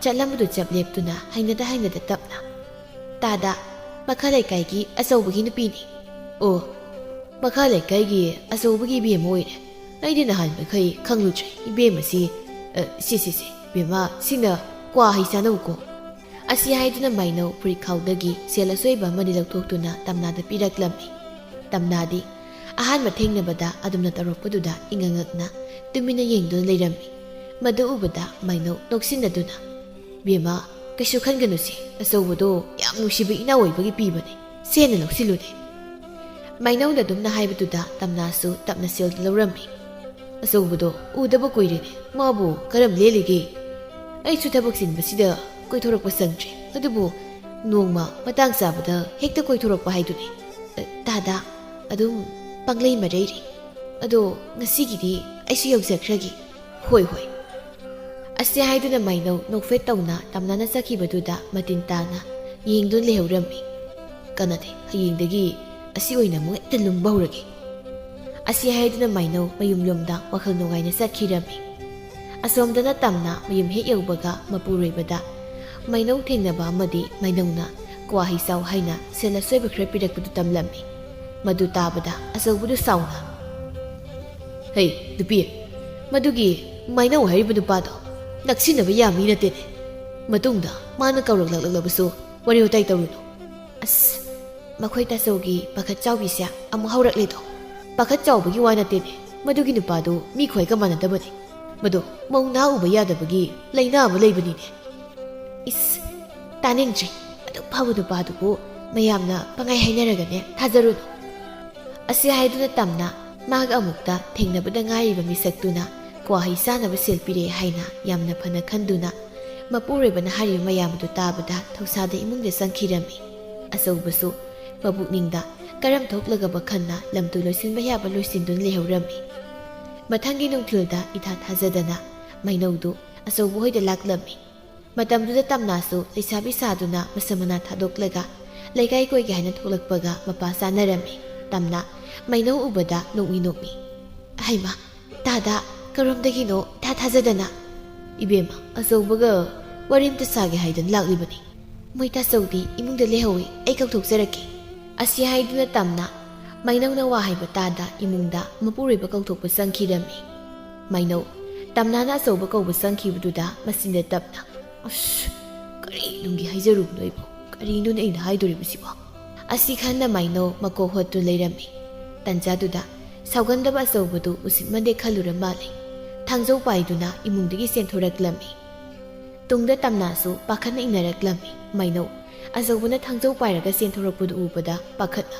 ꯆꯠꯂꯝꯕꯗꯨ ꯆꯞ ꯂꯦꯞꯇꯨꯅ ꯍꯩꯅꯗ ꯍꯩꯅꯗ ꯇꯞꯅ, "ꯇꯥꯗ, ꯃꯈꯥ ꯂꯩꯀꯥꯏꯒꯤ ꯑꯆꯧꯕꯒꯤ ꯅꯨꯄꯤꯅꯤ"꯫ "ꯑꯣ, ꯃꯈꯥ ꯂꯩꯀꯥꯏꯒꯤ ꯑꯆꯧꯕꯒꯤ ꯏꯕꯦꯝꯃ ꯑꯣꯏꯔꯦ꯫ ꯑꯩꯗꯤ ꯅꯍꯥꯟ ꯃꯈꯩ ꯈꯪꯂꯨꯗ꯭ꯔꯦ꯫ ꯏꯕꯦꯝꯃꯁꯤ, ꯑ, ꯁꯤ, ꯁꯤ, ꯁꯤ, ꯏꯕꯦꯝꯃ, ꯁꯤꯅ ꯀ꯭ꯋꯥ ꯍꯩ ꯆꯥꯅꯧꯀꯣ"꯫ ꯑꯁꯤ ꯍꯥꯏꯗꯨꯅ ꯃꯩꯅꯧ ꯐꯨꯔꯤꯠꯈꯥꯎꯗꯒꯤ ꯁꯦꯜ ꯑꯁꯣꯏꯕ ꯑꯃꯅꯤ ꯂꯧꯊꯣꯛꯇꯨꯅ ꯇꯝꯅꯥꯗ ꯄꯤꯔꯛꯂꯝꯃꯤ꯫ ꯇꯝꯅꯥꯗꯤ ꯑꯍꯥꯟꯕ ꯊꯦꯡꯅꯕꯗ ꯑꯗꯨꯝꯅ ꯇꯧꯔꯛꯄꯗꯨꯗ ꯏꯉꯛ ꯉꯛꯅ ꯇꯨꯃꯤꯟꯅ ꯌꯦꯡꯗꯨꯅ ꯂꯩꯔꯝꯃꯤ꯫ ꯃꯗꯨ ꯎꯕꯗ ꯃꯩꯅꯧ ꯅꯣꯛꯁꯤꯟꯅꯗꯨꯅ, "ꯕꯦꯝꯃ, ꯀꯩꯁꯨ ꯈꯟꯒꯅꯨꯁꯦ, ꯑꯆꯧꯕꯗꯣ ꯌꯥꯝ ꯅꯨꯡꯁꯤꯕ ꯏꯅꯥꯎ ꯑꯣꯏꯕꯒꯤ ꯄꯤꯕꯅꯦ, ꯁꯦ ꯍꯦꯟꯅ ꯂꯧꯁꯤꯜꯂꯨꯅꯦ"꯫ ꯃꯩꯅꯧꯅ ꯑꯗꯨꯝꯅ ꯍꯥꯏꯕꯗꯨꯗ ꯇꯝꯅꯥꯁꯨ ꯇꯞꯅ ꯁꯦꯜꯗꯨ ꯂꯧꯔꯝꯃꯤ꯫ "ꯑꯆꯧꯕꯗꯣ ꯎꯗꯕ ꯀꯨꯏꯔꯦꯅꯦ, ꯃꯥꯕꯨ ꯀꯔꯝ ꯂꯦꯜꯂꯤꯒꯦ? ꯑꯩꯁꯨ ꯊꯕꯛ ꯆꯤꯟꯕꯁꯤꯗ ꯀꯣꯏꯊꯣꯔꯛꯄ ꯁꯪꯗ꯭ꯔꯦ, ꯑꯗꯨꯕꯨ ꯅꯣꯡꯃ ꯃꯇꯥꯡ ꯆꯥꯕꯗ ꯍꯦꯛꯇ ꯀꯣꯏꯊꯣꯔꯛꯄ ꯍꯥꯏꯗꯨꯅꯤ꯫ ꯑ, ꯇꯥꯗ, ꯑꯗꯨꯝ ꯄꯪꯂꯩ ꯃꯔꯩꯔꯤ꯫ ꯑꯗꯣ ꯉꯁꯤꯒꯤꯗꯤ ꯑꯩꯁꯨ ꯌꯧꯖꯈ꯭ꯔꯒꯦ"꯫ "ꯍꯣꯏ, ꯍꯣꯏ"꯫ ꯑꯁꯤ ꯍꯥꯏꯗꯨꯅ ꯃꯩꯅꯧ ꯅꯣꯛꯐꯦꯠ ꯇꯧꯅ ꯇꯝꯅꯥꯅ ꯆꯠꯈꯤꯕꯗꯨꯗ ꯃꯇꯤꯟ ꯇꯥꯅ ꯌꯦꯡꯗꯨꯅ ꯂꯩꯍꯧꯔꯝꯃꯤ꯫ "ꯀꯥꯟꯅꯗꯦ, ꯍꯌꯦꯡꯗꯒꯤ ꯑꯁꯤ ꯑꯣꯏꯅ ꯑꯃꯨꯛ ꯍꯦꯛꯇ ꯂꯨꯝꯕ ꯍꯧꯔꯒꯦ"꯫ ꯑꯁꯤ ꯍꯥꯏꯗꯨꯅ ꯃꯩꯅꯧ ꯃꯌꯨꯝꯂꯣꯝꯗ ꯋꯥꯈꯜ ꯅꯨꯡꯉꯥꯏꯅ ꯆꯠꯈꯤꯔꯝꯃꯤ꯫ ꯑꯁꯣꯝꯗꯅ ꯇꯝꯅꯥ ꯃꯌꯨꯝ ꯍꯦꯛ ꯌꯧꯕꯒ ꯃꯄꯨꯔꯣꯏꯕꯗ ꯃꯩꯅꯧ ꯊꯦꯡꯅꯕ ꯑꯃꯗꯤ ꯃꯩꯅꯧꯅ ꯀ꯭ꯋꯥ ꯍꯩ ꯆꯥꯎ ꯍꯥꯏꯅ ꯁꯦꯜ ꯑꯁꯣꯏꯕ ꯈꯔ ꯄꯤꯔꯛꯄꯗꯨ ꯇꯝꯂꯝꯃꯤ꯫ ꯃꯗꯨ ꯇꯥꯕꯗ ꯑꯆꯧꯕꯗꯨ ꯁꯥꯎꯅ, "ꯍꯩ, ꯅꯨꯄꯤ, ꯃꯗꯨꯒꯤ ꯃꯩꯅꯧ ꯍꯥꯏꯔꯤꯕ ꯅꯨꯄꯥꯗꯣ ꯅꯛꯁꯤꯟꯅꯕ ꯌꯥꯕ ꯃꯤ ꯅꯠꯇꯦꯅꯦ꯫ ꯃꯇꯨꯡꯗ ꯃꯥꯅ ꯀꯧꯔꯛꯂꯛꯂꯕꯁꯨ ꯋꯥꯔꯤ ꯋꯥꯇꯥꯏ ꯇꯧꯔꯨꯅꯨ꯫ ꯑꯁ, ꯃꯈꯣꯏ ꯇꯥꯆꯧꯒꯤ ꯄꯥꯈꯠ ꯆꯥꯎꯕꯤꯁꯦ ꯑꯃꯨꯛ ꯍꯧꯔꯛꯂꯦꯗꯣ꯫ ꯄꯥꯈꯠ ꯆꯥꯎꯕꯒꯤ ꯋꯥ ꯅꯠꯇꯦꯅꯦ, ꯃꯗꯨꯒꯤ ꯅꯨꯄꯥꯗꯨ ꯃꯤ ꯈ꯭ꯋꯥꯏꯒ ꯃꯥꯟꯅꯗꯕꯅꯤ꯫ ꯃꯗꯣ ꯃꯧ ꯅꯍꯥ ꯎꯕ ꯌꯥꯗꯕꯒꯤ ꯂꯥꯏꯅꯥ ꯑꯃ ꯂꯩꯕꯅꯤꯅꯦ꯫ ꯏꯁ, ꯇꯥꯅꯤꯡꯗ꯭ꯔꯦ꯫ ꯑꯗꯨꯛ ꯐꯕ ꯅꯨꯄꯥꯗꯨꯕꯨ ꯃꯌꯥꯝꯅ ꯄꯪꯍꯥꯏ ꯍꯥꯏꯅꯔꯒꯅꯦ ꯊꯥꯖꯔꯨꯅꯨ꯫ ꯑꯁꯤ ꯍꯥꯏꯗꯨꯅ ꯇꯝꯅ ꯃꯥꯒ ꯑꯃꯨꯛꯇ ꯊꯦꯡꯅꯕꯗ ꯉꯥꯏꯔꯤꯕ ꯃꯤꯁꯛꯇꯨꯅ ꯀ꯭ꯋꯥ ꯍꯩ ꯆꯥꯅꯕ ꯁꯦꯜ ꯄꯤꯔꯛꯑꯦ ꯍꯥꯏꯅ ꯌꯥꯝꯅ ꯐꯅ ꯈꯟꯗꯨꯅ ꯃꯄꯨꯔꯣꯏꯕꯅ ꯍꯥꯏꯔꯤꯕ ꯃꯌꯥꯝ ꯑꯗꯨ ꯇꯥꯕꯗ ꯊꯧꯁꯥꯗ ꯏꯃꯨꯡꯗ ꯆꯪꯈꯤꯔꯝꯃꯤ꯫ ꯑꯆꯧꯕꯁꯨ ꯃꯄꯨꯛꯅꯤꯡꯗ ꯀꯔꯝ ꯊꯣꯛꯂꯒꯕ ꯈꯟꯅ ꯂꯝꯇꯨ ꯂꯣꯏꯁꯤꯟꯕ ꯌꯥꯕ ꯂꯣꯏꯁꯤꯟꯗꯨꯅ ꯂꯩꯍꯧꯔꯝꯃꯤ꯫ ꯃꯊꯪꯒꯤ ꯅꯨꯡꯊꯤꯜꯗ ꯏꯊꯥ ꯊꯥꯖꯗꯅ ꯃꯩꯅꯧꯗꯨ ꯑꯆꯧꯕ ꯍꯣꯏꯗ ꯂꯥꯛꯂꯝꯃꯤ꯫ ꯃꯇꯝꯗꯨꯗ ꯇꯝꯅꯥꯁꯨ ꯂꯩꯁꯥꯕꯤ ꯁꯥꯗꯨꯅ ꯃꯁꯝ ꯃꯅꯥ ꯊꯥꯗꯣꯛꯂꯒ ꯂꯩꯀꯥꯏ ꯀꯣꯏꯒꯦ ꯍꯥꯏꯅ ꯊꯣꯛꯂꯛꯄꯒ ꯃꯄꯥ ꯆꯥꯅꯔꯝꯃꯤ꯫ ꯇꯝꯅꯥ ꯃꯩꯅꯧ ꯎꯕꯗ ꯅꯣꯛꯃꯤ ꯅꯣꯛꯃꯤ, "ꯍꯩꯃꯥ, ꯇꯥꯗ, ꯀꯔꯣꯝꯗꯒꯤꯅꯣ ꯏꯊꯥ ꯊꯥꯖꯗꯅ?" "ꯏꯕꯦꯝꯃ, ꯑꯆꯧꯕꯒ ꯋꯥꯔꯤ ꯑꯝꯇ ꯁꯥꯒꯦ ꯍꯥꯏꯗꯅ ꯂꯥꯛꯂꯤꯕꯅꯤ꯫ ꯃꯣꯏ ꯇꯥꯆꯧꯗꯤ ꯏꯃꯨꯡꯗ ꯂꯩꯍꯧꯏ, ꯑꯩ ꯀꯧꯊꯣꯛꯆꯔꯛꯀꯦ꯫" ꯑꯁꯤ ꯍꯥꯏꯗꯨꯅ ꯇꯝꯅ ꯃꯩꯅꯧꯅ ꯋꯥ ꯍꯥꯏꯕ ꯇꯥꯗ ꯏꯃꯨꯡꯗ ꯃꯄꯨꯔꯣꯏꯕ ꯀꯧꯊꯣꯛꯄ ꯆꯪꯈꯤꯔꯝꯃꯤ꯫ ꯃꯩꯅꯧ ꯇꯝꯅꯥꯅ ꯑꯆꯧꯕ ꯀꯧꯕ ꯆꯪꯈꯤꯕꯗꯨꯗ ꯃꯆꯤꯟꯗ ꯇꯞꯅ, "ꯑꯁ, ꯀꯔꯤ ꯅꯨꯡꯒꯤ ꯍꯥꯏꯖꯔꯨꯕꯅꯣ ꯑꯩꯕꯨ? ꯀꯔꯤꯅꯣꯅꯦ ꯑꯩꯅ ꯍꯥꯏꯗꯣꯔꯤꯕꯁꯤꯕꯣ?" ꯑꯁꯤ ꯈꯟꯅ ꯃꯩꯅꯧ ꯃꯀꯣꯛ ꯍꯣꯠꯇꯨ ꯂꯩꯔꯝꯃꯤ꯫ ꯇꯟꯖꯥꯗꯨꯗ ꯁꯥꯎꯒꯟꯗꯕ ꯑꯆꯧꯕꯗꯨ ꯎꯁꯤꯠꯃꯟꯗꯦ ꯈꯜꯂꯨꯔ ꯃꯥꯜꯂꯦ꯫ ꯊꯥꯡꯖꯧ ꯄꯥꯏꯗꯨꯅ ꯏꯃꯨꯡꯗꯒꯤ ꯆꯦꯟꯊꯣꯔꯛꯂꯝꯃꯤ꯫ ꯇꯨꯡꯗ ꯇꯝꯅꯥꯁꯨ ꯄꯥꯈꯠꯅ ꯏꯟꯅꯔꯛꯂꯝꯃꯤ꯫ ꯃꯩꯅꯧ ꯑꯆꯧꯕꯅ ꯊꯥꯡꯖꯧ ꯄꯥꯏꯔꯒ ꯆꯦꯟꯊꯣꯔꯛꯄꯗꯨ ꯎꯕꯗ ꯄꯥꯈꯠꯅ,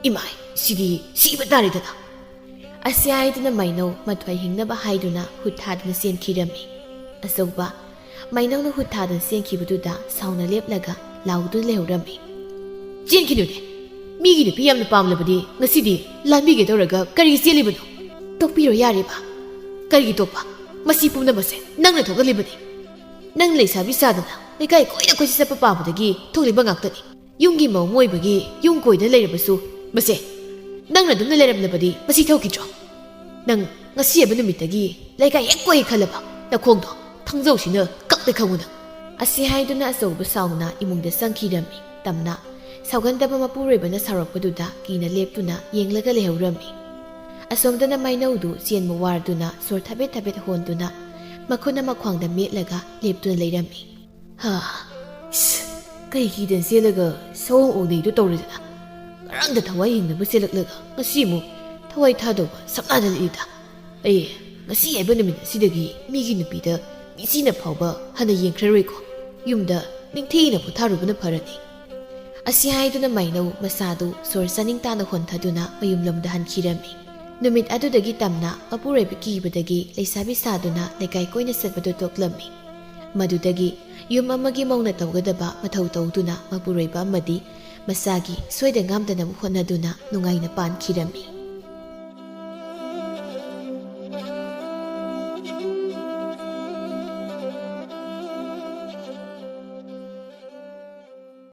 "ꯏꯃꯥꯏ, ꯁꯤꯗꯤ ꯁꯤꯕ ꯇꯥꯔꯦꯗꯅ!" ꯑꯁꯤ ꯍꯥꯏꯗꯨꯅ ꯃꯩꯅꯧ ꯃꯊ꯭ꯋꯥꯏ ꯍꯤꯡꯅꯕ ꯍꯥꯏꯗꯨꯅ ꯍꯨꯠ ꯊꯥꯗꯨꯅ ꯆꯦꯟꯈꯤꯔꯝꯃꯤ꯫ ꯑꯆꯧꯕ ꯃꯩꯅꯧꯅ ꯍꯨꯠ ꯊꯥꯗꯨꯅ ꯆꯦꯟꯈꯤꯕꯗꯨꯗ ꯁꯥꯎꯅ ꯂꯦꯞꯂꯒ ꯂꯥꯎꯗꯨꯅ ꯂꯩꯍꯧꯔꯝꯃꯤ꯫ "ꯆꯦꯟꯈꯤꯅꯨꯅꯦ! ꯃꯤꯒꯤ ꯅꯨꯄꯤ ꯌꯥꯝꯅ ꯄꯥꯝꯂꯕꯗꯤ ꯉꯁꯤꯗꯤ ꯂꯥꯟꯕꯤꯒꯦ ꯇꯧꯔꯒ ꯀꯔꯤꯒꯤ ꯆꯦꯜꯂꯤꯕꯅꯣ? ꯇꯣꯛꯄꯤꯔꯣ ꯌꯥꯔꯦꯕ꯫ ꯀꯔꯤꯒꯤ ꯇꯣꯛꯄ? ꯃꯁꯤ ꯄꯨꯝꯅꯃꯛꯁꯦ ꯅꯪꯅ ꯊꯣꯛꯍꯜꯂꯤꯕꯅꯤ꯫ ꯅꯪ ꯂꯩꯁꯥꯕꯤ ꯁꯥꯗꯅ ꯂꯩꯀꯥꯏ ꯀꯣꯏꯅ ꯀꯣꯏꯆꯠ ꯆꯠꯄ ꯄꯥꯝꯕꯗꯒꯤ ꯊꯣꯛꯂꯤꯕ ꯉꯥꯛꯇꯅꯤ꯫ ꯌꯨꯝꯒꯤ ꯃꯧ ꯑꯃ ꯑꯣꯏꯕꯒꯤ ꯌꯨꯝ ꯀꯣꯏꯗꯅ ꯂꯩꯔꯕꯁꯨ, ꯃꯁꯦ, ꯅꯪꯅ ꯑꯗꯨꯝꯅ ꯂꯩꯔꯝꯂꯕꯗꯤ ꯃꯁꯤ ꯊꯣꯛꯈꯤꯗ꯭ꯔꯣ? ꯅꯪ ꯉꯁꯤ ꯍꯥꯏꯕ ꯅꯨꯃꯤꯠꯇꯒꯤ ꯂꯩꯀꯥꯏ ꯍꯦꯛ ꯀꯣꯏ ꯈꯜꯂꯕ ꯅꯈꯣꯡꯗꯣ ꯊꯥꯡꯖꯧꯁꯤꯅ ꯀꯛꯂꯦ ꯈꯪꯉꯨ ꯅꯪ!" ꯑꯁꯤ ꯍꯥꯏꯗꯨꯅ ꯑꯆꯧꯕ ꯁꯥꯎꯅ ꯏꯃꯨꯡꯗ ꯆꯪꯈꯤꯔꯝꯃꯤ꯫ ꯇꯝꯅ ꯁꯥꯎꯒꯟꯗꯕ ꯃꯄꯨꯔꯣꯏꯕꯅ ꯁꯥꯎꯔꯛꯄꯗꯨꯗ ꯀꯤꯅ ꯂꯦꯞꯇꯨꯅ ꯌꯦꯡꯂꯒ ꯂꯩꯍꯧꯔꯝꯃꯤ꯫ ꯑꯁꯣꯝꯗꯅ ꯃꯩꯅꯧꯗꯨ ꯆꯦꯟꯕ ꯋꯥꯔꯗꯨꯅ ꯁꯣꯔ ꯊꯕꯦꯠ ꯊꯕꯦꯠ ꯍꯣꯟꯗꯨꯅ ꯃꯈꯨꯠꯅ ꯃꯈ꯭ꯋꯥꯡꯗ ꯃꯦꯠꯂꯒ ꯂꯦꯞꯇꯨꯅ ꯂꯩꯔꯝꯃꯤ꯫ ꯍꯥ, ꯏꯁ, ꯀꯩ ꯀꯤꯗꯅ ꯆꯦꯜꯂꯒ ꯁꯑꯣꯡ ꯑꯣꯛꯅꯩꯗꯣ ꯇꯧꯔꯗꯅ? ꯉꯔꯥꯡꯗ ꯊꯋꯥꯏ ꯍꯤꯡꯅꯕ ꯆꯦꯜꯂꯛꯂꯒ ꯉꯁꯤ ꯑꯃꯨꯛ ꯊꯋꯥꯏ ꯊꯥꯗꯧꯕ ꯁꯞꯅꯥꯗ ꯂꯩꯗ꯫ ꯑꯩ ꯉꯁꯤ ꯍꯥꯏꯕ ꯅꯨꯃꯤꯠ ꯑꯁꯤꯗꯒꯤ ꯃꯤꯒꯤ ꯅꯨꯄꯤꯗ ꯃꯤꯆꯤꯅ ꯐꯥꯎꯕ ꯍꯟꯅ ꯌꯦꯡꯈ꯭ꯔꯔꯣꯏꯀꯣ꯫ ꯌꯨꯝꯗ ꯅꯤꯡꯊꯤꯅ ꯄꯣꯊꯥꯔꯨꯕꯅ ꯐꯔꯅꯤ꯫ ꯑꯁꯤ ꯍꯥꯏꯗꯨꯅ ꯃꯥꯏꯅꯧ ꯃꯁꯥꯗꯨ ꯁꯣꯔ ꯆꯥꯅꯤꯡ ꯇꯥꯅ ꯍꯣꯟꯊꯗꯨꯅ ꯃꯌꯨꯝꯂꯣꯝꯗ ꯍꯟꯈꯤꯔꯝꯃꯤ꯫ ꯅꯨꯃꯤꯠ ꯑꯗꯨꯗꯒꯤ ꯇꯝꯅ ꯃꯄꯨꯔꯣꯏꯕ ꯀꯤꯕꯗꯒꯤ ꯂꯩꯁꯥꯕꯤ ꯁꯥꯗꯨꯅ ꯂꯩꯀꯥꯏ ꯀꯣꯏꯅ ꯆꯠꯄꯗꯨ ꯇꯣꯛꯂꯝꯃꯤ꯫ ꯃꯗꯨꯗꯒꯤ ꯌꯨꯝ ꯑꯃꯒꯤ ꯃꯧꯅ ꯇꯧꯒꯗꯕ ꯃꯊꯧ ꯇꯧꯗꯨꯅ ꯃꯄꯨꯔꯣꯏꯕ ꯑꯃꯗꯤ ꯃꯆꯥꯒꯤ ꯁꯣꯏꯗ ꯉꯥꯝꯗꯅꯕ ꯍꯣꯠꯅꯗꯨꯅ ꯅꯨꯡꯉꯥꯏꯅ ꯄꯥꯟꯈꯤꯔꯝꯃꯤ꯫